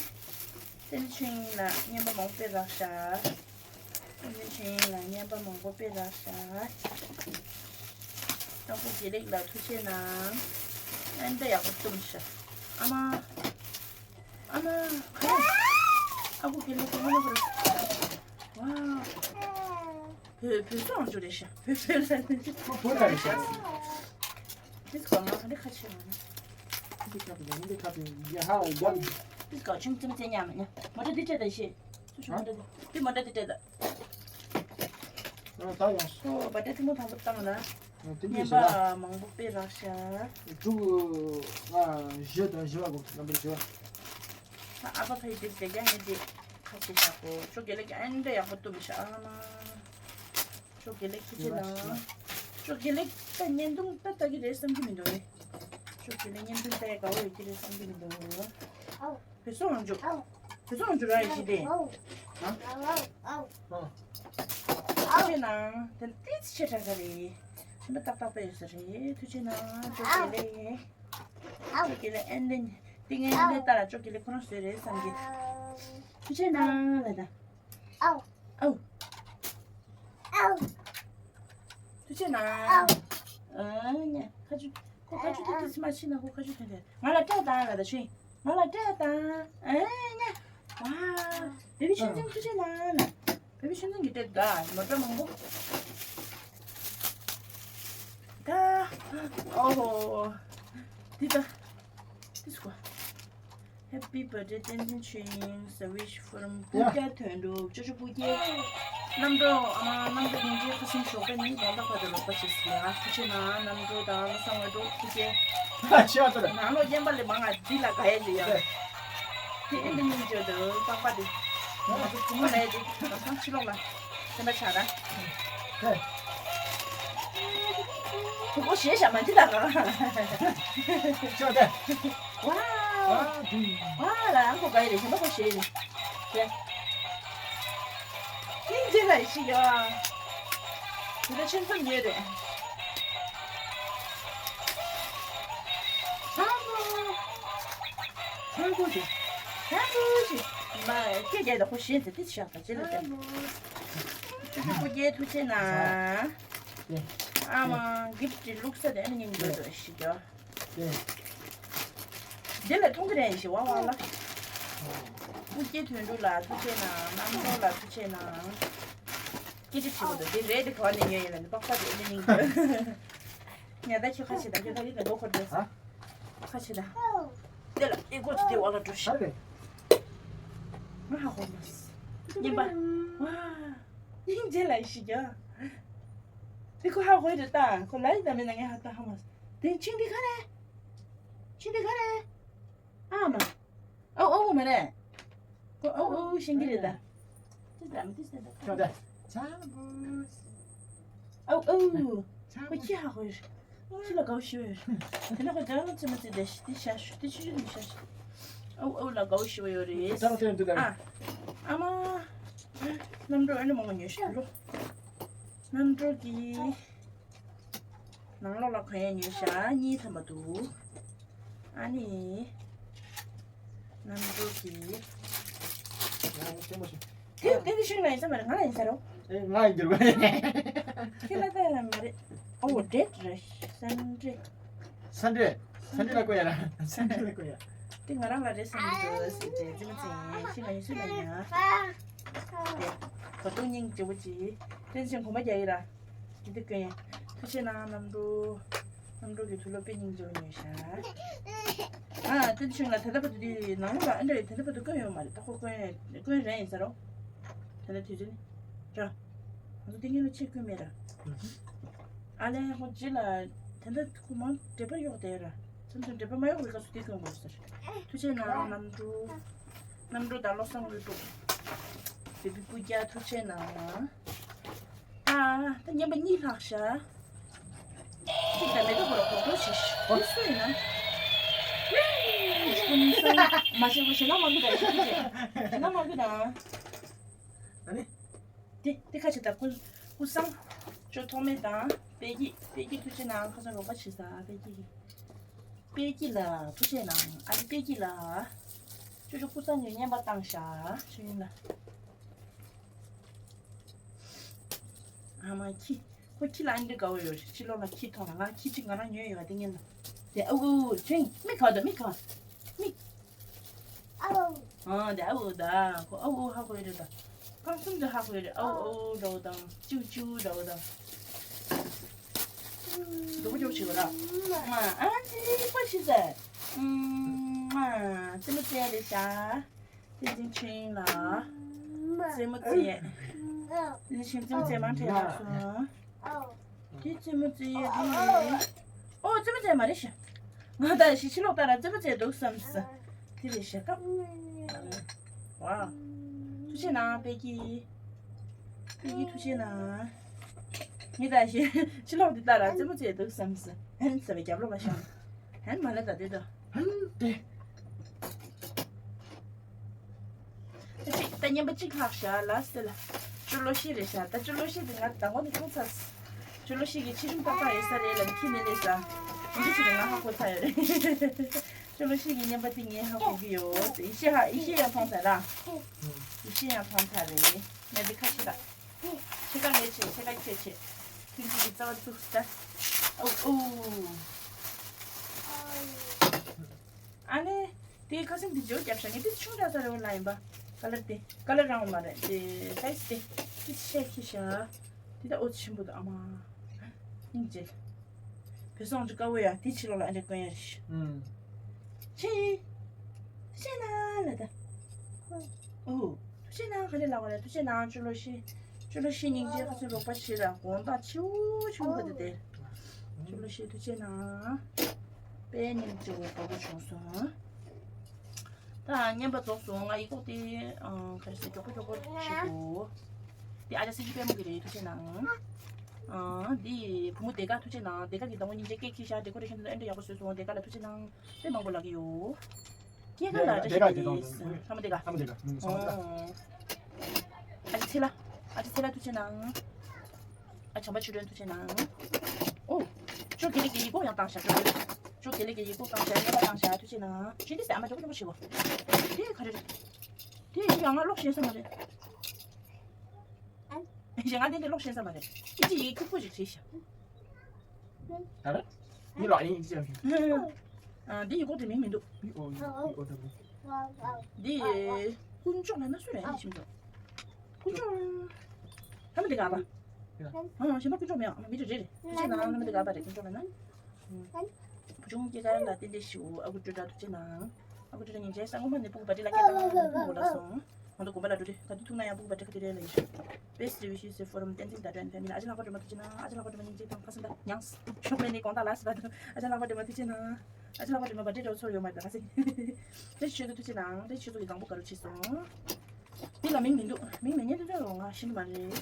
བསྟན་ཆོས་དབྱིངས་ལ་རྔན་པ་མང་པོ་སྤྲད་རག་ཤག་བསྟན་ཆོས་དབྱིངས་ལ་རྔན་པ་མང་པོ་སྤྲད་རག་ཤག་ཨ་ཁུ་དགེ་ལེགས་ལ་ཐུགས་རྗེ་གནང་། ཨན་ཏྲ་ཡག་པོ་བཏུམས་ཤག་ཨ་མ། ཨ་མ། ཨ་ཁུ་དགེ་ལེགས་དེ་ངོ་ནོ་གོ་རེ། ཝའོ། བོད་བོད་སོང་འཇུ་རེད་ཤག་བོད་བོད་ལ་ནི། ཁོ་བོད་ལ་རེད་ཤག་ཏིས་གོ་ང་ག་འདྲ་ཁ་ཆེ་བ་ན། འདི་ཁ་ཏི་འདི་ཁ་ཏི་ཡ་ཧ་ཡ། ཏིས་གོ་ཆུང་ཆུང་ཅན་ཉམས་ཉམས། མོ་ཊ་འདི་སྤྲད་ད་ཤེས། སུ་ཆུང་མོ་ཊ་འདི། འདི་མོ་ཊ་འདི་སྤྲད་ད། ཨ་ད་ཡོང་། ཨོ་བ་ཏྲ་ཐི་མོ་ཐང་པོ་བཏང་ན། ཨ་དེ་འདྲ་རྔན་ཞེ་པ་ལ། མང་པོ་སྤྲད་རག་ཤག་དྲུག་ཨ་བཞི་དང་བཞི་བ་གོ་ནམ་པར་བཞི་བ། ཨ་ཨ་ཕ་ཕ་ཡི་དེ་ཟེར་རྒྱ་ངས་དེ་ཁ་ཆེ་ཤག་གོ་ཅོ་དགེ་ལེགས་ཨན་འདྲ་ཡག་པོ་བཏུམས་ཤག་ཨ་མ། ཅོ་དགེ་ལེགས་ཁྱི་ཆེ་ན། ཅོ་དགེ་ལེགས་ད་བརྙན་ཐུང་ད་ལྟ་གི་རེད་བསམ་གི་མི་འདུག་རེད། ཅོ་དགེ་ལེགས་བརྙན་ཐུང་ད་ཡ་དགའ་བོ་ཡོད་ཀྱི་རེད་བསམ་གི་མི་འདུག་བོད་སོང་འཇུག་བོད་སོང་འཇུག་ར་ཡི་ཞི་དེ། ཨ། ཐུགས་རྗེ་གནང་། དེ་ཏིས་ཆེ་དྲགས་ཀ་རེད། ཤིན་ཏུ་ཏག་ཏག་པ་ཡོད་ས་རེད། ཐུགས་རྗེ་གནང་། ཅོ་དགེ་ལེགས། ཅོ་དགེ་ལེགས་ཨན་ཏན་ཏིང་ཨན་ཏན་ལྟ་ལ་ཅོ་དགེ་ལེགས་ཁོ་རང་བཟོས་རེད་བསམ་གི། ཐུགས་རྗེ་གནང་ལ་ད། ཨའུ། ཨའུ། ཨའུ། ཐུགས་རྗེ་གནང་། ཨའུ། ཨ་ཉ། ཁ་ཆུ། ཁོ་ཁ་ཆུ་ཐུག་ཐུག་སི་མ་ཕྱི་ན་ཁོ་ཁ་ཆུ་ཐུག་ཐུག་ང་ལ་སྤྲད་དང་ལ་ད་ཆུ། ང་ལ་སྤྲད་དང་། ཨ་ཉ། ཝ། བེ་བི་ཆུང་ཆུང་ཐུགས་རྗེ་གནང་ལ། བེ་བི་ཆུང་ཆུང་གི་སྤྲད་དང་མོ་ཊ་མང་པོ། ད། ཨོ་ཧོ། འདི་ད། འདི་སུ་གོ། Happy birthday བསྟན་འཛིན་ཆོས་དབྱིངས། Wish from སྤུ་རྒྱལ་དོན་གྲུབ། ཅོ་ཅོ་སྤུ་རྒྱལ། རྣམ་གྲོལ། ཨ་མ་རྣམ་གྲོལ་ཉིན་རྗེས་ཁ་སང་ཞོགས་པ་ནི་དགོང་དག་བར་དུ་རོགས་པ་བྱེད་ཟེར་ཡ། ཐུགས་རྗེ་གནང་། རྣམ་གྲོལ་དང་བློ་བཟང་དངོས་གྲུབ་ཐུགས་རྗེ། ཆེ་བ་ཚོ་རེད། ནང་ལོགས་རྔན་པ་ལས་མང་ང་འདི་ལ་དགའ་ཡས་ཅིག་ཡོད། དེ་ཨེ་འདི་སྙིང་རྗེ་འདུག་པགས་པ་དེ། ང་ཚོ་བུ་མོ་ལས་དེ་ལམ་སང་ཕྱི་ལོགས་ལ་སེམས་པ་ཆགས་ར། ཧེ། དུ་གོ་ཞེས་བྱ་མ་འདི་ལ་ག་ཆོ་དེ། ཝའོ། ཨ་དུ། ཝའོ་ལ་ཨང་ཁོ་ག་ཡི་རེད་ཞེས་མ་གོ་ཞེས་ནི། དེ། ཁྱིམ་རྒྱུད་ལ་ཞིག་ཡོད། དེ་ལ་ཆེན་པོ་ཉོས་རེད། ཚང་པོ། ཚང་པོ་ཞིག་ཚང་པོ་ཞིག་མ་སྐད་རྒྱག་ད་ཁོ་ཞེས་ཟེར་དེ་ཆགས་པ་ཅི་ལ་དེ། ཁོ་རྒྱལ་ཐུགས་རྗེ་གནང་། ཨ་མ་གིབ་ཀྱི་བླུགས་ས་དེ་ཨ་ནི་ཉིན་འགྲོ་འགྲོ་ཞིག་ཡོད། དེ། དེ་ལས་མཐོང་གི་རེད་ཞེས་བ་བ་ལ། སྤུ་རྒྱལ་དོན་གྲུབ་ལ་ཐུགས་རྗེ་གནང་། རྣམ་གྲོལ་ལ་ཐུགས་རྗེ་གནང་། སྐད་ཆ་བྱེད་དགོས་འདུག་དེ་རེད་དེ་ག་བ་ནས་ཉོས་ཡིན་ལ་ནི་པགས་པ་དེ་ཨེ་ནི་ཉིང་དུ། ཉ་ད་ཁྱོད་ཁ་ཆེ་ད་ཁྱོད་ད་རིག་ནས་མགོ་འཁོར་འདུག་ཨ། ཁ་ཆེ་ད། དེ་ལ་ཨེ་གོ་ཅི་དེ་བ་ལ་འགྲོ་ཤི། ཨ་རེད། ང་ཧ་གོ་མ་སི། ཉན་པ། ཝ། སྙིང་རྗེ་ལ་ཤི་རྒྱ། དེ་ཁོ་ཧ་གོ་ཡི་རེད་ད་ཁོ་ལ་ཡི་ད་མེད་ན་ངས་ཧ་ད་ཧ་མ་སི། དེ་ཆིང་དེ་ག་རེད། ཆིང་དེ་ག་རེད། ཨ་མ། ཨོ་ཨོ་མ་རེད། ཁོ་ཨོ་ཨོ་ཤེས་ཀྱི་རེད་ད། ཅི་ཙམ་ཅི་ཙམ་ད། ཁྱོད་ད། ཆང་བུ། ཨོ་ཨོ། ཆང་བུ། ཁོ་ཅི་ཧ་གོ་ཡོད། ཅི་ལ་དགའ་བོ་ཞུ་ཡོད། དེ་ནས་ཁོ་དགྲ་ལ་ཅི་མ་ཅི་དེ་ཤི་དེ་ཤ་ཤུ་དེ་ཆུ་ཆུ་དེ་ཤ་ཤུ། ཨོ་ཨོ་ལ་དགའ་བོ་ཞུ་ཡོད་རེད། ད་ལྟ་དེ་འདུག་ག་ཨ། ཨ་མ། རྣམ་གྲོལ་ཨ་ནི་མང་ཉོས་ཤག་ལོ། རྣམ་གྲོལ་གྱིས། ནང་ལོགས་ལ་གོན་ཡས་ཉོས་ཤག་གཉིས་ཐམ་པ་འདུག་ཨ་ནི། རྣམ་གྲོལ་གྱི། ང་ལ་ཆེན་པོ་ཞིག་དེ་དེ་དེ་ཤིང་ལ་ཡིན་ས་མ་རེད། ང་ལ་ཡིན་ས་རོ། ཨེ་ང་ཡིན་རྒྱུ་རེད། ཁྱེད་ལ་ད་ཡང་མ་རེད། ཨོ་ཌེ་ཊི་རེད། སན་ཌེ། སན་ཌེ། སན་ཌེ་ལ་བསྐོ་ཡ་ལ། སན་ཌེ་ལ་བསྐོ་ཡ། དེ་ང་རང་ལ་རེད་བསམ་གྱི་འདུག་ཟེར་ཏེ་ཙི་མ་ཙི་ཤིང་ལ་ཡིན་སུ་ལ་ཡིན་ཡ། དེ་ད་དུང་སྙིང་རྗེ་བོ་ཅིག་དེ་ཕྱིན་གོམ་པ་རྒྱག་ཡི་ར། དེ་དེ་བསྐོ་ཡ། ཐུགས་རྗེ་གནང་རྣམ་གྲོལ། གནམ་གྲུ་གི་དུག་ལོག་དཔེ་སྙིང་རྗེ་པོ་ཉོས་ཤག་ཨ་དེ་ཆུང་ལ་ད་ལྟ་བར་དུ་དེ་ནང་ལ་ཨ་འདྲ་ཡོད། ད་ལྟ་བར་དུ་བསྐོན་ཡོད་མ་རེད། ད་ཁོ་བསྐོན་བསྐོན་རན་ཡིན་ས་རོ། ད་ལྟ་དུས་ཚོད་ནི་ར། ང་ཚོ་དེ་ངེད་ལ་ཆེད་བསྐོན་མེད་ར། ཨ་ལས་ཁོ་རྗེས་ལ་ད་ལྟ་ཁོ་མང་འབྲེལ་པ་གཡོག་བསྡད་ར། མཚམས་མཚམས་འབྲེལ་པ་མ་གཡོག་པའི་སྐབས་སུ་དེ་བསྐོན་དགོས་ཟེར། ཐུགས་རྗེ་གནང་། གནམ་གྲུ་གནམ་གྲུ་དང་བློ་བཟང་དངོས་གྲུབ། བེ་བི་སྤུ་རྒྱལ་ཐུགས་རྗེ་གནང་། ད་ད་བརྙན་པ་གཉིས་ལྷག་ཤག་གཅིག་དང་མེ་ཏོག་ཁོ་ལ་གོག་འགྲོ་ཞིག་ཁོ་སུ་ཡིན་ན། ཀུན་བཟང་མ་བྱེད་པ་ཞེ་ན་མ་གི་དང་ཞེ་ན་མ་གི་དང་། ཨ་ནི། དེ་དེ་ཁ་ཆེ་ད་ཀུན་ཀུན་བཟང་། ཅོ་ཐོག་མེད་དང་པད་སྐྱིད། པད་སྐྱིད་ཐུགས་རྗེ་གནང་། ཁ་སང་རོགས་པ་བྱེད་ས་པད་སྐྱིད་ཀྱི། པད་སྐྱིད་ལགས་ཐུགས་རྗེ་གནང་། ཨ་ནི་པད་སྐྱིད་ལགས། ཅོ་ཅོ་ཀུན་བཟང་གི་བརྙན་པ་བཏང་ཤག་ཆོས་དབྱིངས་ལགས། ཨ་མ་ཁྱི། ཁོ་ཁྱི་ལ་ཨ་འདྲ་དགའ་བོ་ཡོད་རེད། ཕྱི་ལོགས་ལ་ཁྱི་མཐོང་ལ་ང་ཁྱི་གཅིག་ང་རང་ཉོས་ཡོད་པ་དེ་ངན་ལ། དེ་ཨ་འུ་ཆོས་དབྱིངས་མིག་ག་བ་ད་མིག་ག་བ། མིག་ཨ་འོ། ཨ་དེ་ཨ་འོ་ད། ཁོ་ཨ་འོ་ཧ་གོ་ཡོད་རེད་ད། རྐང་གསུམ་དེ་ཧ་གོ་ཡོད་རེད། ཨ་འོ་ཨ་འོ་འདྲ་བོ་དང་ཅིའུ་ཅིའུ་འདྲ་བོ་དང་། མགྱོགས་པོ་མགྱོགས་པོ་བྱེད་དགོས་ར། ཨ་ཙི་པ་ཤི་ཟེར། ཨ་རྩེད་མོ་རྩེ་རེད་ཤག་བསྟན་འཛིན་ཆོས་དབྱིངས་ལགས། རྩེད་མོ་རྩེ། བསྟན་འཛིན་ཆོས་དབྱིངས་རྩེད་མོ་རྩེ་མང་དྲགས་ལབ་སོང་། དེ་རྩེད་མོ་རྩེ་ཡས་དེ་ཡིན། ཨོ་རྩེད་མོ་རྩེ་མ་རེད་ཤག་ང་ད་ཞིག་ཕྱི་ལོགས་ལྟ་ར་རྩེད་མོ་རྩེ་འདུག་བསམ་སོང་། དེ་རེད་ཤག་ཀ་ཝ། ཐུགས་རྗེ་གནང་པད་སྐྱིད། པད་སྐྱིད་ཐུགས་རྗེ་གནང་། ངས་ད་ཞིག་ཕྱི་ལོགས་འདི་ལྟ་ར་རྩེད་མོ་རྩེ་འདུག་བསམ་སོང་། ཧན་ཟེར་བའི་རྒྱབ་ལོགས་ལ་ཤག་ཧན་མ་ལ་ད་དེ་ད། ཧན་དེ། ད་ཅིག་ད་བརྙན་པ་གཅིག་ལྷག་ཤག་ལ་སྟེ་ལ། ཅོ་ལོ་ཤི་རེད་ཤག་ད་ཅོ་ལོ་ཤི་དེ་ང་དང་པོ་ནས་མཐོང་ཚར། ཅོ་ལོ་ཤི་གི་ཕྱི་རིམ་ཏག་ཏག་ཡོད་ས་རེད་ལ་ནི་ཁྱི་ནི་ལས་ས། འདི་ཅི་རེད་ང་ཧ་གོ་ཚར་ཡོད་རེད། ཅོ་ལོ་ཤི་གི་བརྙན་པ་དེ་ངས་ཧ་གོ་གི་ཡོད། ཡེ་ཤེས་ཧ་ཡེ་ཤེས་ཡང་མཐོང་ཚར་ར། ཡེ་ཤེས་ཡང་མཐོང་ཚར་རེད། ང་འདི་ཁ་ཕྱེ་ད། ཕྱེད་ཀ་ངས་བྱེད། ཕྱེད་ཀ་ཁྱོད་བྱེད། ཐུན་གཅིག་གི་རྩ་བ་བཙུགས་ད། ཨོ་ཨོ། ཨ་ལེ། དེའི་ཁ་སང་དེ་ཇོ་རྒྱབ་ཤག་ངས་དེ་ཆུང་དྲགས་ས་རེད་འོ་ལ་ཡིན་པ། ཀ་ལར་དེ་ཀ་ལར་རང་འོ་མ་རེད་དེ་སའི་ཛི་དེ། དེ་ཤས་ཁྱི་ཤག་དེ་ད་ཨོ་ཆེན་པོ་དང་ཨ་མ། སྙིང་རྗེ། བོད་སོང་ཅིག་དཀར་པོ་ཡ་དེ་ཕྱི་ལོགས་ལ་ཨ་འདྲ་དཀོན་ཡ་རེད་ཤག་ཨུམ། ཆེ། ཤེས་ན་ལ་ད། ཨོ། ཐུགས་རྗེ་གནང་ག་རེ་ལབ་དགོས་རེད། ཐུགས་རྗེ་གནང་། ཅོ་ལོ་ཤི། ཅོ་ལོ་ཤི་སྙིང་རྗེ། ཁ་སང་རོགས་པ་བྱེད་ར་དགོངས་དག་ཆེ་བོ་ཆེ་བོ་ག་དེ་དེ། ཅོ་ལོ་ཤི་ཐུགས་རྗེ་གནང་། དཔེ་སྙིང་རྗེ་བོ་དགའ་པོ་བྱུང་སོང་། ད་བརྙན་པ་རྫོགས་སོང་། ང་ཡིག་སྐོགས་དེ་ཨང་ག་རེ་ཟེར་མགྱོགས་པོ་མགྱོགས་པོ་བྱེད་དགོས། དེ་ཨ་ཅག་སྲིད་ཇུས་དཔལ་མོ་གི་རེད། ཐུགས་རྗེ་གནང་། ཨང་འདི་བུ་མོ་བདེ་དགའ་ཐུགས་རྗེ་གནང་། བདེ་དགའ་གི་དང་པོ་སྙིང་རྗེ་སྐད་འཁྱེར་ཤག་ཌེ་ཀོ་རེ་ཤན་དེ་ཚོ་ཨེ་འདྲ་ཡག་པོ་བཟོས་སོང་། བདེ་དགའ་ལ་ཐུགས་རྗེ་གནང་། དཔེ་མང་པོ་ལབ་ཀྱི་ཡོད། སྐྱེས་སྐར་ལ་བཀྲ་ཤིས་བདེ་ལེགས། ལྷ་མོ་བདེ་དགའ། ལྷ་མོ་བདེ་དགའ། ཨང་། ཨ་ཅེ་ཚེ་ལ། ཨ་ཅེ་ཚེ་ལ་ཐུགས་རྗེ་གནང་། ཨ་བྱམས་པ་ཆོས་སྒྲོན་ཐུགས་རྗེ་གནང་། ཨོ། ཅོ་དགེ་ལེགས་ཀྱི་ཡིག་སྐོགས་ཡང་བཏང་ཤག་ཅོ་དགེ་ལེགས་ཀྱི་ཡིག་སྐོགས་བཏང་ཤག་བརྙན་པ་བཏང་ཤག་ཐུགས་རྗེ་གནང་། ཅི་འདི་ཟེར་ཨ་མ་མགྱོགས་པོ་མགྱོགས་པོ་བྱེད་གོ། དེ་ག་རེ་རེད། དེ་ཡིན་ཡང་ང་ཀློག་ཤེས་ས་མ་རེད། ཞེ་ང་དེ་འདྲ་ཀློག་ཤེས་ས་མ་རེད། ཨི་ཅི་ཡིག་ཁྱུག་པོ་ཞིག་བྲིས་ཤག་ག་རེ། ཡིན་ལ་ཡིན་ཅི་ཡང་ཞིག་ཨ། འདི་ཡིག་སྐོགས་དེ་མིང་མི་འདུག་ཡིག་འོ་ཡིག་འོ་ད་འདི། དཀོན་མཆོག་ལ་ན་སུ་རེད་ཨ་ནི་ཤིང་ཏོག་དཀོན་མཆོག་ལྷ་མོ་འདི་ག་པ། ཨ་གཞན་པ་དཀོན་མཆོག་མེད་ཨ་མི་རེ་རེད་རེད། ཐུགས་རྗེ་གནང་། ལྷ་མོ་འདི་ག་པ་རེད། དཀོན་མཆོག་ལ་ན། བུ་ཆུང་སྐྱེས་སྐར་ལ་རྟེན་འབྲེལ་ཞུ། ཨ་ཁུ་སྤྲོ་བདག་ཐུགས་རྗེ་གནང་། ཨ་ཁུ་སྤྲོ་བདག་སྙིང་རྗེ། ས་སྔོན་མ་ནས་སྤུ་གུ་བར་ཌེ་ལ་སྐད་བཏང་ན་སྤུ་གུ་ལ་སོང་། ང་ཚོ་དགོན་པ་ལ་འགྲོ་དུས་ག་དུས་ཐུག་ན་ཡང་སྤུ་གུ་བར་ཌེ་ག་དུས་རེད་ལ་ཡིན། Best wishes from Tenzin Dada and family. ཨ་ཅག་ལྷག་པ་སྒྲོལ་མ་ཐུགས་རྗེ་གནང་། ཨ་ཅག་ལྷག་པ་སྒྲོལ་མ་སྙིང་རྗེ་དང་ཁ་སང་ད་མྱངས། ཤོག་མེད་ནས་དགོང་དག་ལ་སི་ད་དུ་ཨ་ཅག་ལྷག་པ་སྒྲོལ་མ་ཐུགས་རྗེ་གནང་། ཨ་ཅག་ལྷག་པ་སྒྲོལ་མ་བར་ཌེ་འགྲོ་ཚོར་ཡོད་མ་རེད་ད་ག་སེ། བཀྲ་ཤིས་ཆོས་སྒྲོན་ཐུགས་རྗེ་གནང་། བཀྲ་ཤིས་ཆོས་སྒྲོན་གྱི་སྒང་པོ་ག་རུ་ཕྱིན་སོང་། འདི་ལ་མིང་མི་འདུག་མིང་མེད་ཉེན་འདུག་ང་ཤེས་ཀྱི་མ་རེད།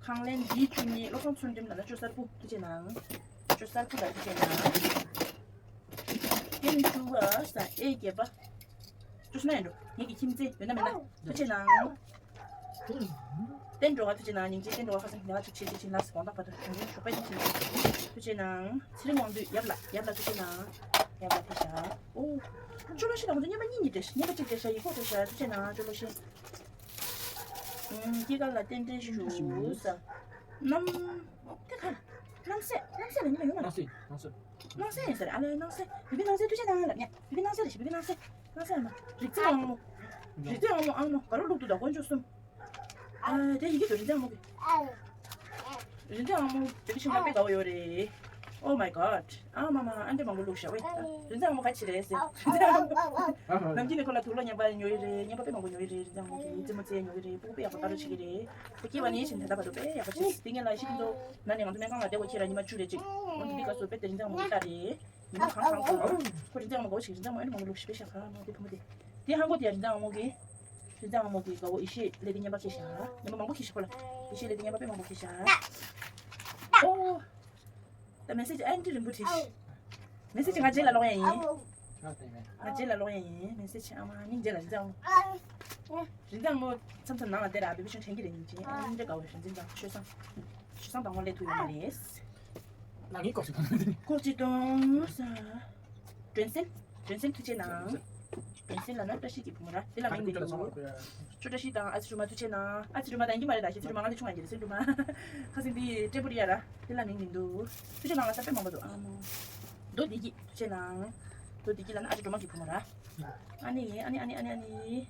ཁང་ལན་འདིའི་བཅུ་གཉིས། བློ་བཟང་ཚུལ་ཁྲིམས་ལ་ན་ཅོ་གསར་བུ་ཐུགས་རྗེ་གནང་། ཅོ་གསར་བུ་ལ་ཐུགས་རྗེ་གནང་། ཀེམ་བཅུ་པ་ས་ཨེ་བརྒྱད་པ། ཅོ་སུ་ན་ཡིན་འགྲོ། ངེད་ཀྱི་ཁྱིམ་མཚེས་ཡོད་ན་མེད་ན་ཐུགས་རྗེ་གནང་། བསྟན་འགྲོ་བ་ཐུགས་རྗེ་གནང་། སྙིང་རྗེ་བསྟན་འགྲོ་བ་ཁ་སང་ཉི་མ་གཅིག་བྱས་ཏེ་ཕྱིན་ལ་དགོང་དག་བར་དུ་གང་ཡིན་ཞོགས་པ་ཡིན་ཕྱིན་ཐུགས་རྗེ་གནང་། ཚེ་རིང་དབང་འདུས་ཡབ་ལ་ཡབ་ལ་ཐུགས་རྗེ་གནང་། ཡབ་ལ་ཕེབས་ཤག་ཨོ། ཅོ་ལོ་ཤི་དང་ཁོ་ཚོ་བརྙན་པ་གཉིས་གཉིས་སྤྲད་ཤག་བརྙན་པ་གཅིག་སྤྲད་ཤག་ཡིག་སྐོགས་སྤྲད་ཤག་ཐུགས་རྗེ་གནང་ཅོ་ལོ་ཤི། ཨུམ། སྐྱེས་སྐར་ལ་རྟེན་འབྲེལ་ཞུ་ས། གནམ། དེ་ག་རེ། གནམ་སྲས། གནམ་སྲས་ལ་ཉི་མ་ཡོང་ན། གནམ་སྲས། གནམ་སྲས། གནམ་སྲས་ཡིན་ས་རེད། ཨ་ལས་གནམ་སྲས། བི་བི་གནམ་སྲས་ཐུགས་རྗེ་གནང་ལབ་ཉག་བི་བི་གནམ་སྲས་རེད་ཤག་བི་བི་གནམ་སྲས། གནམ་སྲས་ཨ་མ། རིག་འཛིན་དབང་མོ། རིག་འཛིན་དབང་མོ་ཨ་མ་ག་རུ་ལུག་འདུག་ད་དཀོན་མཆོག་གསུམ། ཨ་དེ་ཡི་གེ་དུ་རིག་འཛིན་དབང་མོ་གི། རིག་འཛིན་དབང་མོ་བི་བི་ཤིང་ལ་དཔེ་དགའ་བོ་ཡོད་རེད། Oh my god. ཨ་མ་མ། ཨ་འདྲ་མང་པོ་བླུགས་ཤག་ཝེ། རིན་ཚང་མོ་ག་ཆི་རེད་ཟེར། རིན་ཚང་མོ། ནམ་རྒྱུན་ནས་ཁོ་ལ་དུག་ལོག་ངན་པ་ཉོ་ཡི་རེད། ངན་པ་དཔེ་མང་པོ་ཉོ་ཡི་རེད། རིན་ཚང་མོ་གིས་རྩེད་མོ་རྩེ་ཉོ་གི་རེད། སྤུ་གུ་དཔེ་ཡག་པོ་ལྟ་རོགས་བྱེད་ཀྱི་རེད། ཁོ་སྐྱེས་པ་ནས་བཞིན་ད་ལྟ་བར་དུ་དཔེ་ཡག་པོ་བྱེད། དེ་སྔོན་ལ་ཤི་ཁྱིམ་ཚོ་ན་ནས་ང་ཚོ་སྨན་ཁང་ལ་བསྡད་དགོས་ཁྱེད་ར་ཉི་མ་བཅུ་རེ་གཅིག་འོན་ཏེ་འདི་ག་སོ་དཔེ་དེ་རིན་ཚང་མོ་གིས་ལྟ་རེད། ཉི་མ་གང་གང་གང་། ཁོ་རིན་ཚང་མོ་གོ་ཞིག་རིན་ཚང་མོ་ཨ་ནི་མང་པོ་བླུགས་ཤིག་དཔེ་ཤག་ཁ་མོ་དེ་བུ་མོ་དེ། དེ་ཧང་གོ་དེ་ཡ་རིན་ཚང་མོ་གིས། རིན་ཚང་མོ་གིས་དགའ་བོ་ཡེ་ཤེས་ལེ་དེ་ངན་པ་ཁྱེར་ཤག་ངན་པ་མང་པོ་ཁྱེར་ཤག་ཁོ་ལ་ཡེ་ཤེས་ལེ་དེ་ངན་པ་དཔེ་མང་པོ་ཁྱེར་ཤག་ཨོ། ད་མེ་སེ་ཇི་ཨ་འདྲ་རིང་པོ་བྲིས་ཤག་མེ་སེ་ཇི་ང་རྗེས་ལ་ཀློག་ཡ་ཡིན། ང་རྗེས་ལ་ཀློག་ཡ་ཡིན། མེ་སེ་ཇི་ཨ་མ་སྙིང་རྗེ་ལ་རིན་ཚང་མོ། རིན་ཚང་མོ་མཚམས་མཚམས་ནང་ལ་བསྡད་ར་བེ་བི་ཤོན་དྲན་གྱི་རེད། སྙིང་རྗེ། ཨ་འདྲ་དགའ་བོ་རིན་ཚང་མོ་ཆོས་བཟང་། ཆོས་བཟང་དང་པོ་སླེབས་ཐུབ་ཡོད་མ་རེད། ལག་གཉིས་ལྐོག་ཅིག་གཏོང་། ལྐོག་ཅིག་གཏོང་ས། སྒྲོན་གསལ། སྒྲོན་གསལ་ཐུགས་རྗེ་གནང་། སྒྲོན་གསལ་ལབ་ན་བཀྲ་ཤིས་ཀྱི་བུ་མོ་ར། དེ་ལ་མིང་མི་འདུག་ཅོ་བཀྲ་ཤིས་དང་ཨ་ཙི་སྒྲོལ་མ་ཐུགས་རྗེ་གནང་། ཨ་ཙི་སྒྲོལ་མ་དང་ཡིན་གྱི་མ་རེད། ད་ཤི་ཙི་སྒྲོལ་མ་ང་ལས་ཆུང་བ་ཡིན་གྱི་རེད། སྲིང་སྒྲོལ་མ། ཁ་སང་འདི་ཏྲེ་པུ་རི་ཡ་ར། དེ་ལ་མིང་མི་འདུག་ཐུགས་རྗེ་གནང་ལ་ས་དཔེ་མང་པོ་འདུག་ཨ་མོ། རྡོ་བདེ་སྐྱིད་ཐུགས་རྗེ་གནང་། རྡོ་བདེ་སྐྱིད་ལབ་ན་ཨ་ཙི་སྒྲོལ་མ་གི་བུ་མོ་ར། ཨ་ནི་ཨ་ནི་ཨ་ནི་ཨ་ནི་ཨ་ནི།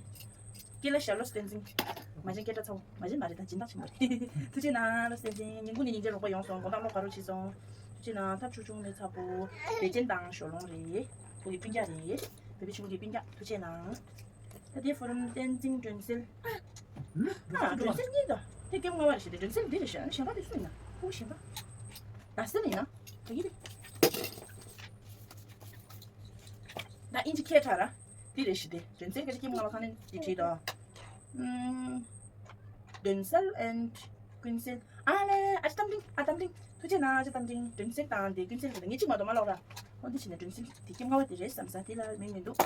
སྐྱེས་ལ་ཞྭ་ལོ་བསྟན་འཛིན། མ་བྱན་སྐད་གྲགས་ཚ་བོ། མ་བྱན་མ་རེད་ད་སྦྱིན་བདག་ཆེན་པོ་རེད། ཐུགས་རྗེ་གནང་ལོ་བསྟན་འཛིན། ཉིན་གུང་ནས་ཉིན་རྗེ་རོགས་པ་ཡོང་སོང་། དགོང་དག་གློག་དགའ་རོགས་བྱས་སོང་། ཐུགས་རྗེ་གནང་། ཐབས་ཆུང་ཆུང་ལས་ཚ་པོ། བེ་ཅན་དང་ཞོ་ལོང་རེད། ཁོ་གི་སྤུན་ཀྱག་རེད། བེ་བི་ཆུང་གི་སྤུན་ཀྱག་ཐུགས་རྗེ་གནང་། ད་དེ་ཕོ་རུམ་བསྟན་འཛིན་སྒྲོན་གསལ། ཨ་སྒྲོན་གསལ་གཉིས་དང་དེ་སྐྱེ་བོ་ལྔ་པ་རེད་ཤག་དེ་སྒྲོན་གསལ་འདི་རེད་ཤག་གཞན་པ་དེ་སུ་ཡིན་ན། ཁོ་གཞན་པ། ད་སེ་ལ་ཡིན་ན། ད་གི་དེ། ད་ཨིན་ཇི་ཁྱད་མཚར་ར། འདི་རེད་ཤག་དེ་སྒྲོན་གསལ་སྐད་ཆ་སྐྱེ་བོ་ལྔ་པ་ཁང་ནས་འདི་བྲིས་དང་། ཨུམ། སྒྲོན་གསལ་and་ཀུན་གསལ། ཨ་ལེ་ཨ་ཅག་རྟ་མགྲིན། ཨ་རྟ་མགྲིན། ཐུགས་རྗེ་གནང་ཨ་ཅག་རྟ་མགྲིན། སྒྲོན་གསལ་དང་དེ་ཀུན་གསལ་དེ་ངས་གཅིག་མ་གཏོགས་མ་ཀློག་ར། འོ་འདི་བྱས་ནས་སྒྲོན་གསལ་དེ་སྐྱེ་བོ་ལྔ་པ་དེ་རེད་བསམ་ས་དེ་ལ་མིང་མི་འདུག་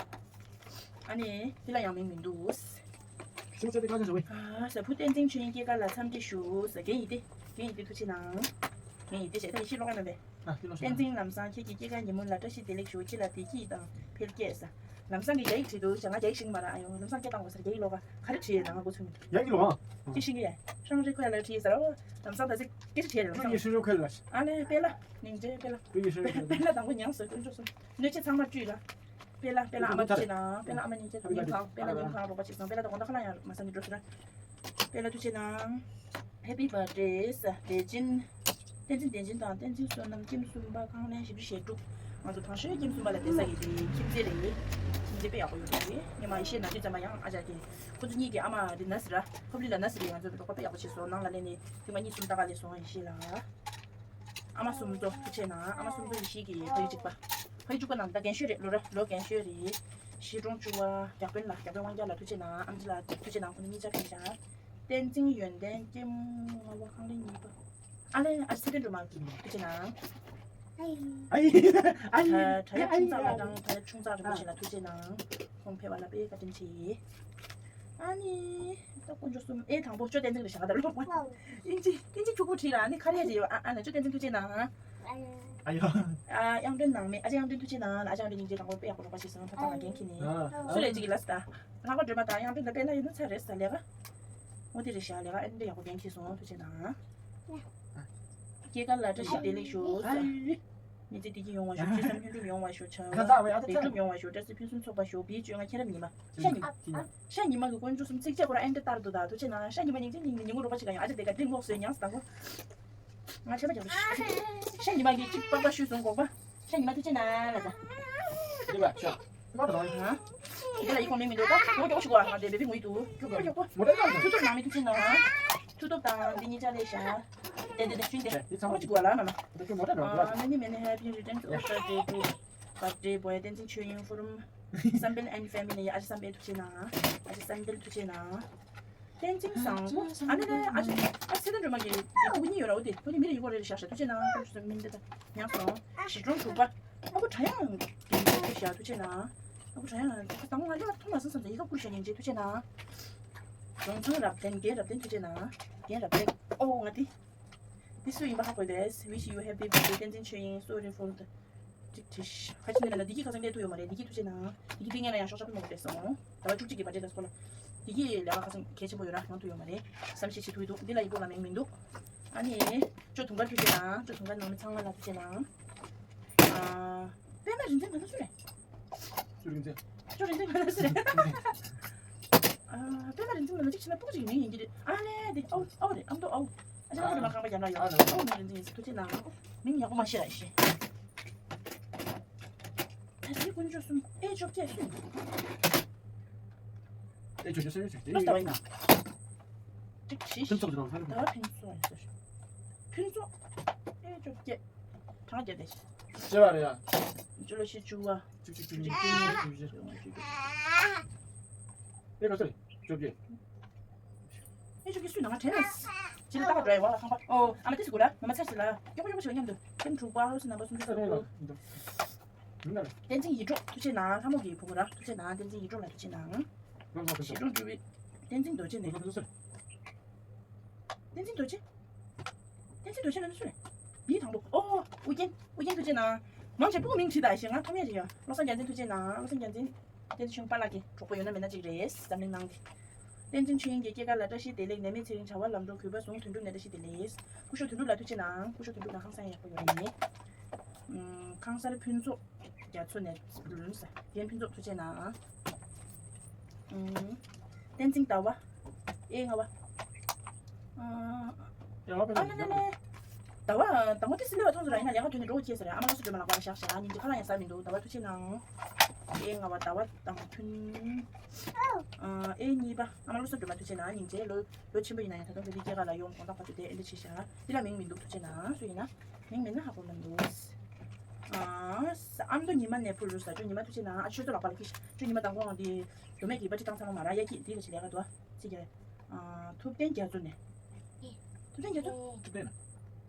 ཨ་ནི་དེ་ལ་ཡང་མིང་མི་འདུག་ཤུགས་ཆེ་དེ་ཁ་ཆེ་བཟོ་བས། ཨ་ཟ་བུ་བསྟན་འཛིན་ཆོས་དབྱིངས་སྐྱེས་སྐར་ལ་འཚམས་འདྲི་ཞུ་ཟེར། རྒན་ཡིན་ཏེ། རྒན་ཡིན་ཏེ་ཐུགས་རྗེ་གནང་། རྒན་ཡིན་ཏེ་ཞེས་ད་ཡེ་ཤེས་ཀློག་ཡ་མེད་པས། ཨ་དེ་ལོ་བསྟན་འཛིན་ལམ་བཟང་ཁྱེད་ཀྱི་སྐྱེས་སྐར་ཉིན་མོ་ལ་བཀྲ་ཤིས་བདེ་ལེགས་ཞུ། ཁྱེད་ལ་བདེ་སྐྱིད་དང་འཕེལ་རྒྱས་ཟེར། ལམ་བཟང་གིས་རྒྱ་ཡིག་བྲིས་འདུག་ང་རྒྱ་ཡིག་ཤེས་ཀྱི་མ་རེད། ཨ་ཡོ་ལམ་བཟང་སྐད་བཏང་དགོས་ཟེར། རྒྱ་ཡིག་ཀློག་ག་ག་རེ་བྲིས་ཡོད་ན་ང་མགོ་ཚོས་མི་འདུག་ཡ་ཡིག་ཀློག་ཨ། ཅི་ཤེས་ཀྱི་ཡ། ཧྲང་རེ་ཁོ་ཡ་ལ་བྲིས་ཟེར། ཨོ་ལམ་བཟང་ད་ཚིག་སྐད་ཆ་བྲིས་ཡ་ལམ་བཟང་། ཀྲུའུ་ཡི་ཧྲི་རུ་ཁོ་ལ། ཨ་ལེ་པེ་ལ་ཉིང་ཅེ་པེ་ལ། ཀྲུའུ་ཡི་ཧྲི་རུ་ཁོ་ལ། པེ་ལ་དང་པོ་ཉང་སོ་ཀུན་ཅོ་སོ། སྣོད་ཆས་ཚང་མ་བཀྲུས་ལ། པེ་ལ་པེ་ལ་ཨ་མ་ཐུགས་རྗེ་གནང་། པེ་ལ་ཨ་མ་ཉིང་ཅེ་དང་ཉིན་གང་། པེ་ལ་ཉིན་གང་རོགས་པ་བྱེད་སོང་། པེ་ལ་ད་དགོང་དག་ཁ་ལག་ཡང་མ་ཟ་ནི་འགྲོ་ཟེར། པེ་ལ་ཐུགས་རྗེ་གནང་། Happy birthday བདེ་ཆེན། བསྟན་འཛིན་བདེ་ཆེན་དང་བསྟན་འཛིན་བསོད་ནམས། ཁྱིམ་གསུམ་པ་ཁང་ལན་བཞི་བཅུ་ཞེ་དྲུག་ང་ཚོ་དང་ཤོས་ཁྱིམ་གསུམ་པ་ལ་བསྡད་ས་ཡིན་ཏེ་ཁྱིམ་མཚེས་རེད། ཁྱིམ་མཚེས་དཔེ་ཡག་པོ་ཡོད་རེད། ངས་མ་ཡེ་ཤེས་ན་ཅི་ཙམ་པ་ཡང་ཨ་ཅག་གིས་ཁོ་ཚོ་གཉིས་ཀྱི་ཨ་མ་རེད་ན་ཟེར་ར། ཕབ་ལི་ལ་ན་ཟེར་རེད། ང་ཚོ་རོགས་པ་དཔེ་ཡག་པོ་བྱས་སོང་། ནང་ལ་སླེབས་ནས་ཐེངས་མ་གཉིས་གསུམ་ལྟ་ག་སླེབས་སོང་ཡེ་ཤེས་ལ། ཨ་མ་གསུམ་གཙོ་ཐུགས་རྗེ་གནང་། ཨ་མ་གསུམ་གཙོ་ཡེ་ཤེས་ཀྱི་ཕ་ཡུལ་གཅིག་པ། ཕ་ཡུལ་གཅིག་པ་ནང་ད་རྒན་ཤོས་རེད། ལོ་ར་ལོ་རྒན་ཤོས་རེད། གཞིས་གྲོང་བཅུ་པ་རྒྱ་དཔོན་ལ། རྒྱ་དཔོན་དབང་རྒྱལ་ལ་ཐུགས་རྗེ་གནང་། ཨམ་ཆི་ལ་ཐུགས་རྗེ་གནང་། ཁོང་གཉིས་ཆ་ཕན་ཤག་བསྟན་འཛིན་ཡོན་ཏན་སྐྱེས་མ་བ་ཁང་ལས་གཉིས་པ། ཨ་ལེ་ཨ་ཅག་ཚེ་བརྟན་སྒྲོལ་མ་ཐུགས་རྗེ་གནང་། ཨ་ཡེ་ཨ་ཡེ་ཨ་ཡེ་ད་ད་ཡ་ཆུང་ཙག་ལ་དང་ད་ཡ་ཆུང་ཙག་རིན་པོ་ཆེ་ལ་ཐུགས་རྗེ་གནང་། ཁོང་ཕེབས་པ་ལ་དཔེ་བཀའ་དྲིན་ཆེ། ཨ་ནི། ད་དཀོན་མཆོག་གསུམ་ཨེ་དང་པོ་ཅོ་བསྟན་འཛིན་རེད་ཤག་ད་ལོ་ལོག་པ། ཨིན་ཅི་ཨིན་ཅི་ཕྱུག་པོ་བྲིས་ར་ཨ་ནི་ཁ་རས་རེད་ཡོད། ཨ་ཨ་ན་ཅོ་བསྟན་འཛིན་ཐུགས་རྗེ་གནང་། ཨ་ཡོ། ཨ་དབྱངས་སྒྲོན་ནང་མི་ཨ་ཅག་དབྱངས་སྒྲོན་ཐུགས་རྗེ་གནང་ལ། ཨ་ཅག་དབྱངས་སྒྲོན་ཉིན་རྗེ་དང་པོ་དཔེ་ཡག་པོ་རོགས་པ་བྱས་སོང་། ཐབ་ཚང་ལ་འགན་འཁྱེར་ནས། ཨ་སུ་རེད་ཅིག་གིས་ལབ་སོང་། ད་ལྷག་པ་སྒྲོལ་མ་དང་དབྱངས་སྒྲོན་ད་དཔེ་ལ་ཡིན་ན་ཚར་རེད་ཟེར་ལས་ཀ། འོ་དེ་རེད་ཤག་ལས་ཀ་ཨ་ནི་འདྲ་ཡག་པོ་འགན་འཁྱེར་སོང་། ཐུགས་རྗེ་གནང་། སྐྱེས་སྐར་ལ་བཀྲ་ཤིས་བདེ་ལེགས་ཞུ། མི་ཚེ་བདེ་སྐྱིད་ཡོང་བ་ཞུ། ཅི་བསམ་ལྷུན་གྲུབ་ཡོང་བ་ཞུ། བྱ་བ་ལེགས་གྲུབ་ཡོང་བ་ཞུ། བཀྲ་ཤིས་ཕུན་སུམ་ཚོགས་པ་ཞུ། བི་བཅོ་ལྔ་མཁྱེན་རབ་ཉི་མ། ཤ་ཉི་མ། ཤ་ཉི་མ་གི་དཀོན་མཆོག་གསུམ་ཚིགས་བཅད་ཁོ་རང་ཨེ་འདྲ་ལྟར་དུ་ད་ཐུགས་རྗེ་གནང་། ཤ་ཉི་མ་ཉིན་མཚན་ཉིན་ཉིན་གུང་རོགས་པ་བྱེད་ག་ཡོང་། ཨ་ཅག་དེ་ག་དྲིན་ལོག་སོས་ཉང་སི་དང་པོ། ང་ཆད་པ་རྒྱག་པ་ཞུ། ཤ་ཉི་མ་གི་གཅིག་པགས་པ་བཤུས་སོང་གོག་པ། ཤ་ཉི་མ་ཐུགས་རྗེ་གནང་ལ་ད། ཡིན་པ་ཤ། ཧ། དེ་ལ་ཡིག་ཁོང་མིང་མི་འདུག་ད་ངོ་ཀྱོག་ཞུ་གོ་ང་དེ་བེ་བི་ངུས་འདུག་ཀྱོག་ཀྱོག་ཀྱོག་མོ་ཊ་ནང་མཐུ་སྟོབས་ནང་མི་ཐུགས་རྗེ་གནང་། མཐུ་སྟོབས་དང་འདི་གཉིས་ཆ་ལས་ཤ། དེ་དེ་དེ་ཤུན་དེ། ཡིག་ཚང་མ་ཅིག་གོ་ལ་མ་མ། ད་ཁྱོད་མོ་ཊ་ནང་འགྲོ་ཨ། Many many happy returns of the day to birthday boy བསྟན་འཛིན་ཆོས་དབྱིངས། From བསམ་འཕེལ་and family ཡ། ཨ་ཅག་བསམ་འཕེལ་ཐུགས་རྗེ་གནང་། ཨ་ཅག་བསམ་འཕེལ་ཐུགས་རྗེ་གནང་། བསྟན་འཛིན་བཟང་པོ། ཨ་ནི་ནི་ཨ་ཅག་ཨ་ཅག་ཚེ་བརྟན་སྒྲོལ་མ་གི་ཕྲུ་གུ་གཉིས་ཡོད་ར། འོ་དེ་ཕྲུ་གུ་མི་ལ་ཡུ་གོ་རེ་རེ་བཞག་ཤག་ཐུགས་རྗེ་གནང་། ཁོང་ཚོ་མི་འདི་ད་ཉག་སོང་། གཞིས་གྲོང་དྲུག་པ། ཨ་ཁུ་གྲྭ་ཡང་གི་ཕྲུ་གུ་བཞག་ཐུགས་རྗེ་གནང་། ཨ་ཁུ་གྲྭ་ཡང་ད་དང་པོ་ང་ལས་ལ་མཐོང་མ་སོང་བསམ་ཚེ་ཡི་ག་བསྐུར་ཤག་སྙིང་རྗེ་ཐུགས་རྗེ་གནང་། རྫོང་ཚང་རབ་བརྟན། རྒན་རབ་བརྟན་ཐུགས་རྗེ་གནང་། རྒན་རབ་བརྟན། ཨོ་ང་དེ། འདི་སུ་ཡིན་པ་ཧ་གོ་དེས། Wish you happy birthday བསྟན་འཛིན་ཆོས་དབྱིངས། Sorry for the ཁ་ཅིག་ནས་ལ་འདི་གི་ཁ་སང་ལས་ཐུ་ཡོད་མ་རེད། འདི་གི་ཐུགས་རྗེ་གནང་། འདི་གི་འདི་ངས་ལ་ཡང་ཤོག་ཤོག་པོ་མང་པོ་སྤྲད་སོང་། ཟླ་བ་བཅུ་གཅིག་གི་བར་དེ་ད་སྐོར་ལ། འདི་གི་ལས་ཀ་ཁ་སང་གལ་ཆེན་པོ་ཡོད་ར་ཡོང་ཐུབ་ཡོད་མ་རེད། བསམ་ཤེས་བྱེད་ཐུབ་ཀྱི་འདུག་འདི་ལ་ཡི་གོ་ལ་མིང་མི་འདུག་ཨ་ནི། ཅོ་དུང་དཀར་ཐུགས་རྗེ་གནང་། ཅོ་དུང་དཀར་ནང་མི་ཚང་མ་ལ་ཐུགས་རྗེ་གནང་། ཨ། པད་མ་རིག་འཛིན་ང་ཚོ་སུ་རེད། ཅོ་རིག་འཛིན། ཅོ་རིག་འཛིན་ང་ཚོ་སུ་རེད། ཨ། པད་མ་རིག་འཛིན་ང་ཚོ་གཅིག་བྱས་ན་སྤུ་གུ་གཅིག་གི་མིང་ཡིན་གྱི་རེད། ཨ་ལེ་དེ་ཨོ་ཨོ་རེད། ཨ་མདོ་ཨོ། ཨ་ཅག་ཨ་མདོ་མ་ཁང་པ་རྒྱ་ནག་ཡོད། ཨོ་ནོ་རིག་འཛིན་ཡིན་ཟེར་ཐུགས་རྗེ་གནང་། མིང་ཡག་པོ་མ་ཤེས་ར་ཤེས། ད་ཅི་དཀོན་མཆོག་གསུམ་ཨེ་བཅོ་བརྒྱད་གསུམ། ཨེ་བཅོ་བརྒྱད་གསུམ་ཡོད་ཅིག་ལོ་ཟླ་བ་ཡིན་ན། གཅིག་བཞི། ཕུན་ཚོགས་ཀྱི་ནང་ལ། ཟླ་བ་ཕུན་ཚོགས་ཡིན་ཟེར། ཕུན་ཚོགས་ཨེ་བཅོ་བརྒྱད། གྲངས་བརྒྱད་དེ། བྱེ་བ་རེད་ཡ། བཅུ་ལོ་བཞི་བཅུ་པ། བཅུ་གཅིག་བཅུ་གཉིས་བཅུ་གཉིས་བཅུ་བཞི། ཨེ་ག་ཚོད་རེད། བཅོ་བརྒྱད། ཨེ་བཅོ་བརྒྱད་སུས་ནང་ང་དྲན་ལ། ཅི་ལ་ལྟ་བ་འགྲོ་ཡ་བ་ལ་ཁང་པ། ཨོ་ཨ་མ་ཏི་སི་གུ་ར་ངོ་མ་ཚར་སི་ལ། ཀྱོག་ཀྱོག་ཞིག་མཉམ་དུ། ཐེངས་དྲུག་པ་ཧོ་སི་ནམ་པ་སུམ་ཅུ་སོ་དགུ། བསྟན་འཛིན་ཡིད་འཕྲོག་ཐུགས་རྗེ་གནང་། ལྷ་མོ་གི་བུ་མོ་ར་ཐུགས་རྗེ་གནང་། བསྟན་འཛིན་ཡིད་འཕྲོག་ལ་ཐུགས་རྗེ་གནང་། ཞི་ཀྲུང་ཀྲུའུ་བི། བསྟན་འཛིན་རྡོ་རྗེ་ནས། བསྟན་འཛིན་རྡོ་རྗེ། བསྟན་འཛིན་རྡོ་རྗེ་ལ་ནི་སུ་རེད། འདིའི་དང་པོ། ཨོ། ཨུ་རྒྱན། ཨུ་རྒྱན་ཐུགས་རྗེ་གནང་། མང་ཆེ་སྤུ་གུ་མིང་བྲིས་དང་ཞེས་ང་ཐོམ་ཡ་རེད་ཡ། བློ་བཟང་རྒྱལ་མཚན་ཐུགས་རྗེ་གནང་། བློ་བཟང་རྒྱལ་མཚན། བསྟན་འཛིན་ཆོས་འཕགས་ལགས་ཀྱི་གྲོགས་པོ་ཡོད་ན་མེད་ན་གཅིག་རེད། འཛམ་གླིང་ནང་གི། བསྟན་འཛིན་ཆོས་དབྱིངས་ཀྱི་སྐྱེས་སྐར་ལ་བཀྲ་ཤིས་བདེ་ལེགས། ནད་མེད་ཚེ་རིང་། བྱ་བ་ལམ་འགྲོ། གུས་པ་ཟུང་། དོན་འགྲུབ་ནས་བཀྲ་ཤིས་བདེ་ལེགས། སྐུ་ཞབས་དོན་གྲུབ་ལགས་ཐུགས་རྗེ་གནང་། སྐུ་ཞབས་དོན་གྲུབ་ལགས་ཁང་གསར་ཡག་པོ་ཡོད་རེད། ཁང་གསར་ཕུན་ཚོགས་རྒྱ་མཚོ་ནས་རྒན་ཕུན་ཚོགས་ཐུགས་རྗེ་གནང་། བསྟན་འཛིན་ཟླ་བ། ཨེ་ལྔ་པ། ཨ་ལེ་ལེ་ལེ། ཟླ་བ་དང་པོ་དེ་སྲིད་ལས་བ་མཐོང་ཚོ་ར་ཡིན་ན་ལས་ཀ་ཐོན་ནས་འགྲོ་གི་ཟེར། ཨ་མ་ལགས་སུ་སྒྲོལ་མ་ལགས་པ་ལ་བཞག་བཞག་སྙིང་རྗེ། ཁ་ལག་ཡང་ཟ་མི་འདུག་ཟླ་བ་ཐུགས་རྗེ་གནང་། ཨེ་ལྔ་པ་ཟླ་བ་དང་ཕུན། ཨ་ཨེ་གཉིས་པ་ཨ་མ་ལགས་སུ་སྒྲོལ་མ་ཐུགས་རྗེ་གནང་། སྙིང་རྗེ། ལོ་ལོ་ཆེན་པོ་ཡིན་ན་ཡང་ད་དུང་བོད་པའི་སྐྱེས་སྐར་ལ་ཡོང་དགོངས་དག་པ་ཚོ་དེ་ཨེ་འདྲ་བྱས་བཞག་འདི་ལ་མིང་མི་འདུག་ཐུགས་རྗེ་གནང་། སུ་ཡིན་ན། མིང་མིན་ན་ཧ་གོ་མི་འདུག་ཨ་ཨ་མདོ་ཉི་མ་ནས་ཕུལ་རུ་ས་ཅོ་ཉི་མ་ཐུགས་རྗེ་གནང་། ཨ་ཆོས་ཚོ་ལགས་པ་ལ་ཁྱི་ཤ་ཅོ་ཉི་མ་དང་གོང་འདི་རྒྱུ་མེད་ཀྱི་པ་ཅི་བཏང་ཚང་མ་མ་ར་ཡ་ཁྱི་འདི་ལ་ཞི་ལས་ཀ་དུ་ཨ་ཚི་རྒྱ། ཨ་ཐུབ་བསྟན་རྒྱ་མཚོ་ནས། ཐུབ་བསྟན་རྒྱ་མཚོ། ཐུབ་བསྟན།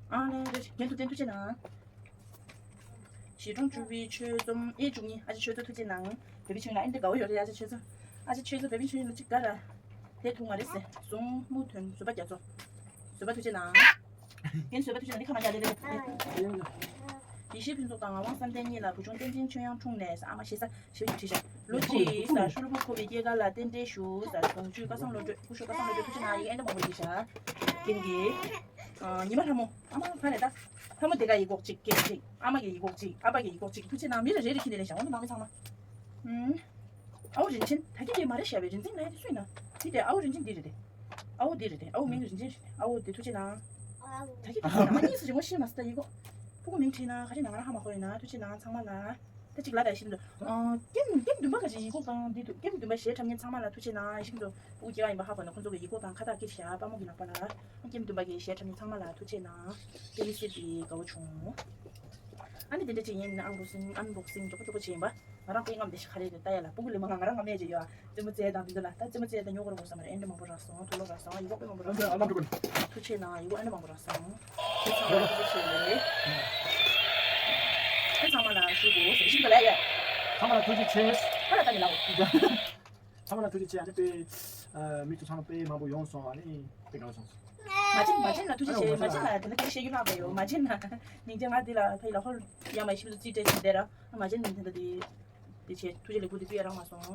ཨ་ལེ་རེད་རྒན་ཐུབ་བསྟན་ཐུགས་རྗེ་གནང་། ཞི་ཀྲུང་ཀྲུའུ་བི་ཆོས་འཛོམས་ཨེ་བཅུ་གཉིས། ཨ་ཅེ་ཆོས་ཚོ་ཐུགས་རྗེ་གནང་། བེ་བི་ཆུང་ལ་ཨེ་འདྲ་དགའ་བོ་ཡོད་རེད། ཨ་ཅེ་ཆོས་ཚོ། ཨ་ཅེ་ཆོས་ཚོ་བེ་བི་ཆུང་ལ་ཅིག་དགའ་ར། དེ་ཐུག་མ་རེད་ཟེར། ཟུང་མུ་ཐོན་བཟོད་པ་རྒྱ་མཚོ། བཟོད་པ་ཐུགས་རྗེ་གནང་། ངན་བཟོད་པ་ཐུགས་རྗེ་གནང་། འདི་ཁ་མ་རྒྱ་ལེ་ལེ། ཡེ་ཤེས་ཕུན་ཚོགས་དང་ངག་དབང་བསམ་གཏན་གཉིས་ལ་བུ་ཆུང་བསྟན་འཛིན་ཆོས་དབྱངས་འཁྲུངས་ནས་ཟེར། ཨ་མ་ཞེ་ས་ཞེ་བྱས་བྲིས་ཤག་ལོ་གཅིག་ཟེར། ཤུ་ལུ་བུ་ཁོ་བའི་སྐྱེས་སྐར་ལ་རྟེན་འབྲེལ་ཞུ་ཟེར། གདུང་བརྒྱུད་སྐལ་བཟང་བློ་གྲོས། སྐུ་ཞབས་སྐལ་བཟང་བློ་གྲོས་ཐུགས་རྗེ་གནང་། ཡི་གེ་ཨེ་འདྲ་མང་པོ་བྲིས་ཤག་རྒན་གྱིས། ཨ་ཉི་མ་ལྷ་མོ། ཨ་མ་ཕ་རེད་ད། ལྷ་མོ་དེ་ག་ཡི་གོག་གཅིག་སྐད་ཅིག་ཨ་མ་གི་ཡི་གོག་གཅིག་ཨ་ཕ་གི་ཡི་གོག་གཅིག་ཐུགས་རྗེ་གནང་། མི་རེ་རེ་རེ་ཁྱི་ལས་ལས་བཞག་འོང་དུ་ནང་མི་ཚང་མ། ཨུམ། ཨའུ་རིན་ཆེན་ད་ཁྱི་དེ་མ་རེད་ཤ་བའི་རིན་འཛིན་ལ་ཡ་དེ་སུ་ཡིན་ན། དེ་དེ་ཨའུ་རིན་ཆེན་འདི་རེད་དེ། ཨའུ་འདི་རེད་དེ། ཨའུ་མིང་རིན་ཆེན་རེད་དེ། ཨའུ་དེ་ཐུགས་རྗེ་གནང་། ད་ཁྱི་དེ་ཨ་གཉིས་སུ་རིང་བོ་ཤི་མ་སི་ད་ཡི་གོ། ཕྲུ་གུ་མིང་བྲིས་ན་ག་རེ་ནང་ལ་ཧ་མ་གོ་ཡིན་ན། ཐུགས་རྗེ་གནང་ཚང་མ་ལ། ད་ཅིག་ལ་ད་ཡ་ཤི་འདུག་ཨ་ཀེམ་ཀེམ་བདུན་པ་ག་ཅིག་ཡི་གོ་གང་འདི་འདུག་ཀེམ་བདུན་པ་གཞས་འཁྲབ་མཁན་ཚང་མ་ལ་ཐུགས་རྗེ་གནང་། ཡ་ཤི་འདུག་ཕྲུ་གུ་སྐྱེ་བ་ཡིན་པ་ཧ་གོ་ན་ཁོ་ཚོ་གི་ཡི་གོ་གང་ཁ་ཐག་ཀིར་ཤ་པ་མོ་གི་ལག་པ་ལ། ཀེམ་བདུན་པ་གི་གཞས་འཁྲབ་མཁན་ཚང་མ་ལ་ཐུགས་རྗེ་གནང་། ཀེམ་སི་དེ་དགའ་བོ་བྱུང་། ཨ་ནི་དེ་འདྲ་ཅིག་ཡིན་ན་ཨན་བོག་སིང་ཨན་བོག་སིང་མགྱོགས་པོ་མགྱོགས་པོ་བྱས་ཡིན་པ། ང་རང་དཔེ་རྔམ་དེ་ཤ་ཁ་རེད་དེ་ལྟ་ཡ་ལ་སྤུ་གུ་ལས་མ་ང་ང་རང་རྔམ་ཡས་ཅིག་ཡོད་ཨ། རྩེད་མོ་རྩེ་དང་དེ་ཚོ་ལ་ད་རྩེད་མོ་རྩེ་ད་ཉོ་གོ་ར་གོ་ས་མ་རེད། ཨེ་འདྲ་མང་པོ་རག་སོང་། དུག་ལོག་རག་སོང་། ཡི་གོ་དཔེ་མང་པོ་རག་སོང་། ཨ་ལམ་འགྲོ་གི། ཐུགས་རྗེ་གནང་། ཡི་གོ་ཨེ་འདྲ་མང་པོ་རག་སོང་། ཁྱེད་ཚང་མ་ལ་ཐུགས་རྗེ་ཆེ་ཡོད་རེད། ཁྱེད་ཚང་མ་ལ་ཞུ་དགོས་ཟེར་ཞིག་ག་ལ་ཡ། ཚང་མ་ལ་ཐུགས་རྗེ་ཆེ། ཧ་ལ་ད་ནི་ལའོ། ཚང་མ་ལ་ཐུགས་རྗེ་ཆེ། ཨ་ནི་དཔེ་ཨ་མི་ཚོ་ཚང་མ་དཔེ་མང་པོ་ཡོང་སོང་། ཨ་ནི་དཔེ་དགའ་བ་སོང་། མ་བྱན་མ་བྱན་ལ་ཐུགས་རྗེ་ཆེ། མ་བྱན་ལ་དེ་ལ་ཐུགས་རྗེ་ཆེ་ཞུ་ལགས་པ་ཡོད། མ་བྱན་ན་སྙིང་རྗེ་ང་འདི་ལ་ཕ་ཡི་ལ་ཧོར་ཡ་མ་ཤི་བ་ཚོ་རྩིས་སྤྲད་ཕྱིན་བསྡད་ར། མ་བྱན་ནི་དེ་འདྲ་དེ་དེ་ཆེ་ཐུགས་རྗེ་ལེགས་པོ་དེ་དུས་ཡ་རང་མ་སོང་།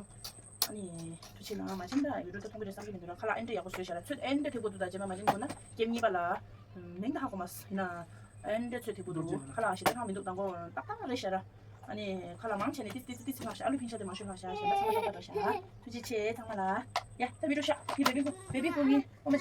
ཨ་ནི་ཐུགས་རྗེ་གནང་། མ་བྱན་ད་ཡུལ་གྲུ་ད་མཐོང་པོ་རེ་བསམ་གྱི་མི་འདུག་ར། ཁ་ལག་ཨེ་འདྲ་ཡག་པོ་བཟོས་ཤག་ར། ཚོད་ཨེ་འདྲ་ཐིག་པོ་འདུག་ད་རྗེས་མ་མ་བྱན་གོ་ན་ཀེམ་གཉིས་པ་ལ་མིང་ད་ཧ་གོ་མ་སོང་ཡིན་ན་ཨེ་འདྲ་ཚོད་ཐིག་པོ་འདུག་ཁ་ལག་ཞེ་དྲག་ཧ་མི་འདུག་དང་པོ་ཏག་ཏག་རེད་ཤག་ར། ཨ་ནི་ཁ་ལག་མང་ཆེ་ནས་ཏི་ཙི་ཏི་ཙི་ལྷག་ཤག་ཨ་ལུ་ཕིང་ཤག་དེ་མང་ཤོས་ལྷག་ཤག་གཞན་པ་ཚང་མ་ཏག་ཏག་རེད་ཤག་ཐུགས་རྗེ་ཆེ་ཚང་མ་ལ། ཡ་ད་བི་ཌིའོ་ཤག་ངའི་བེ་བི་ཁོ་བེ་བི་ཁོ་ངའི་ཨོ་མ་ཅིག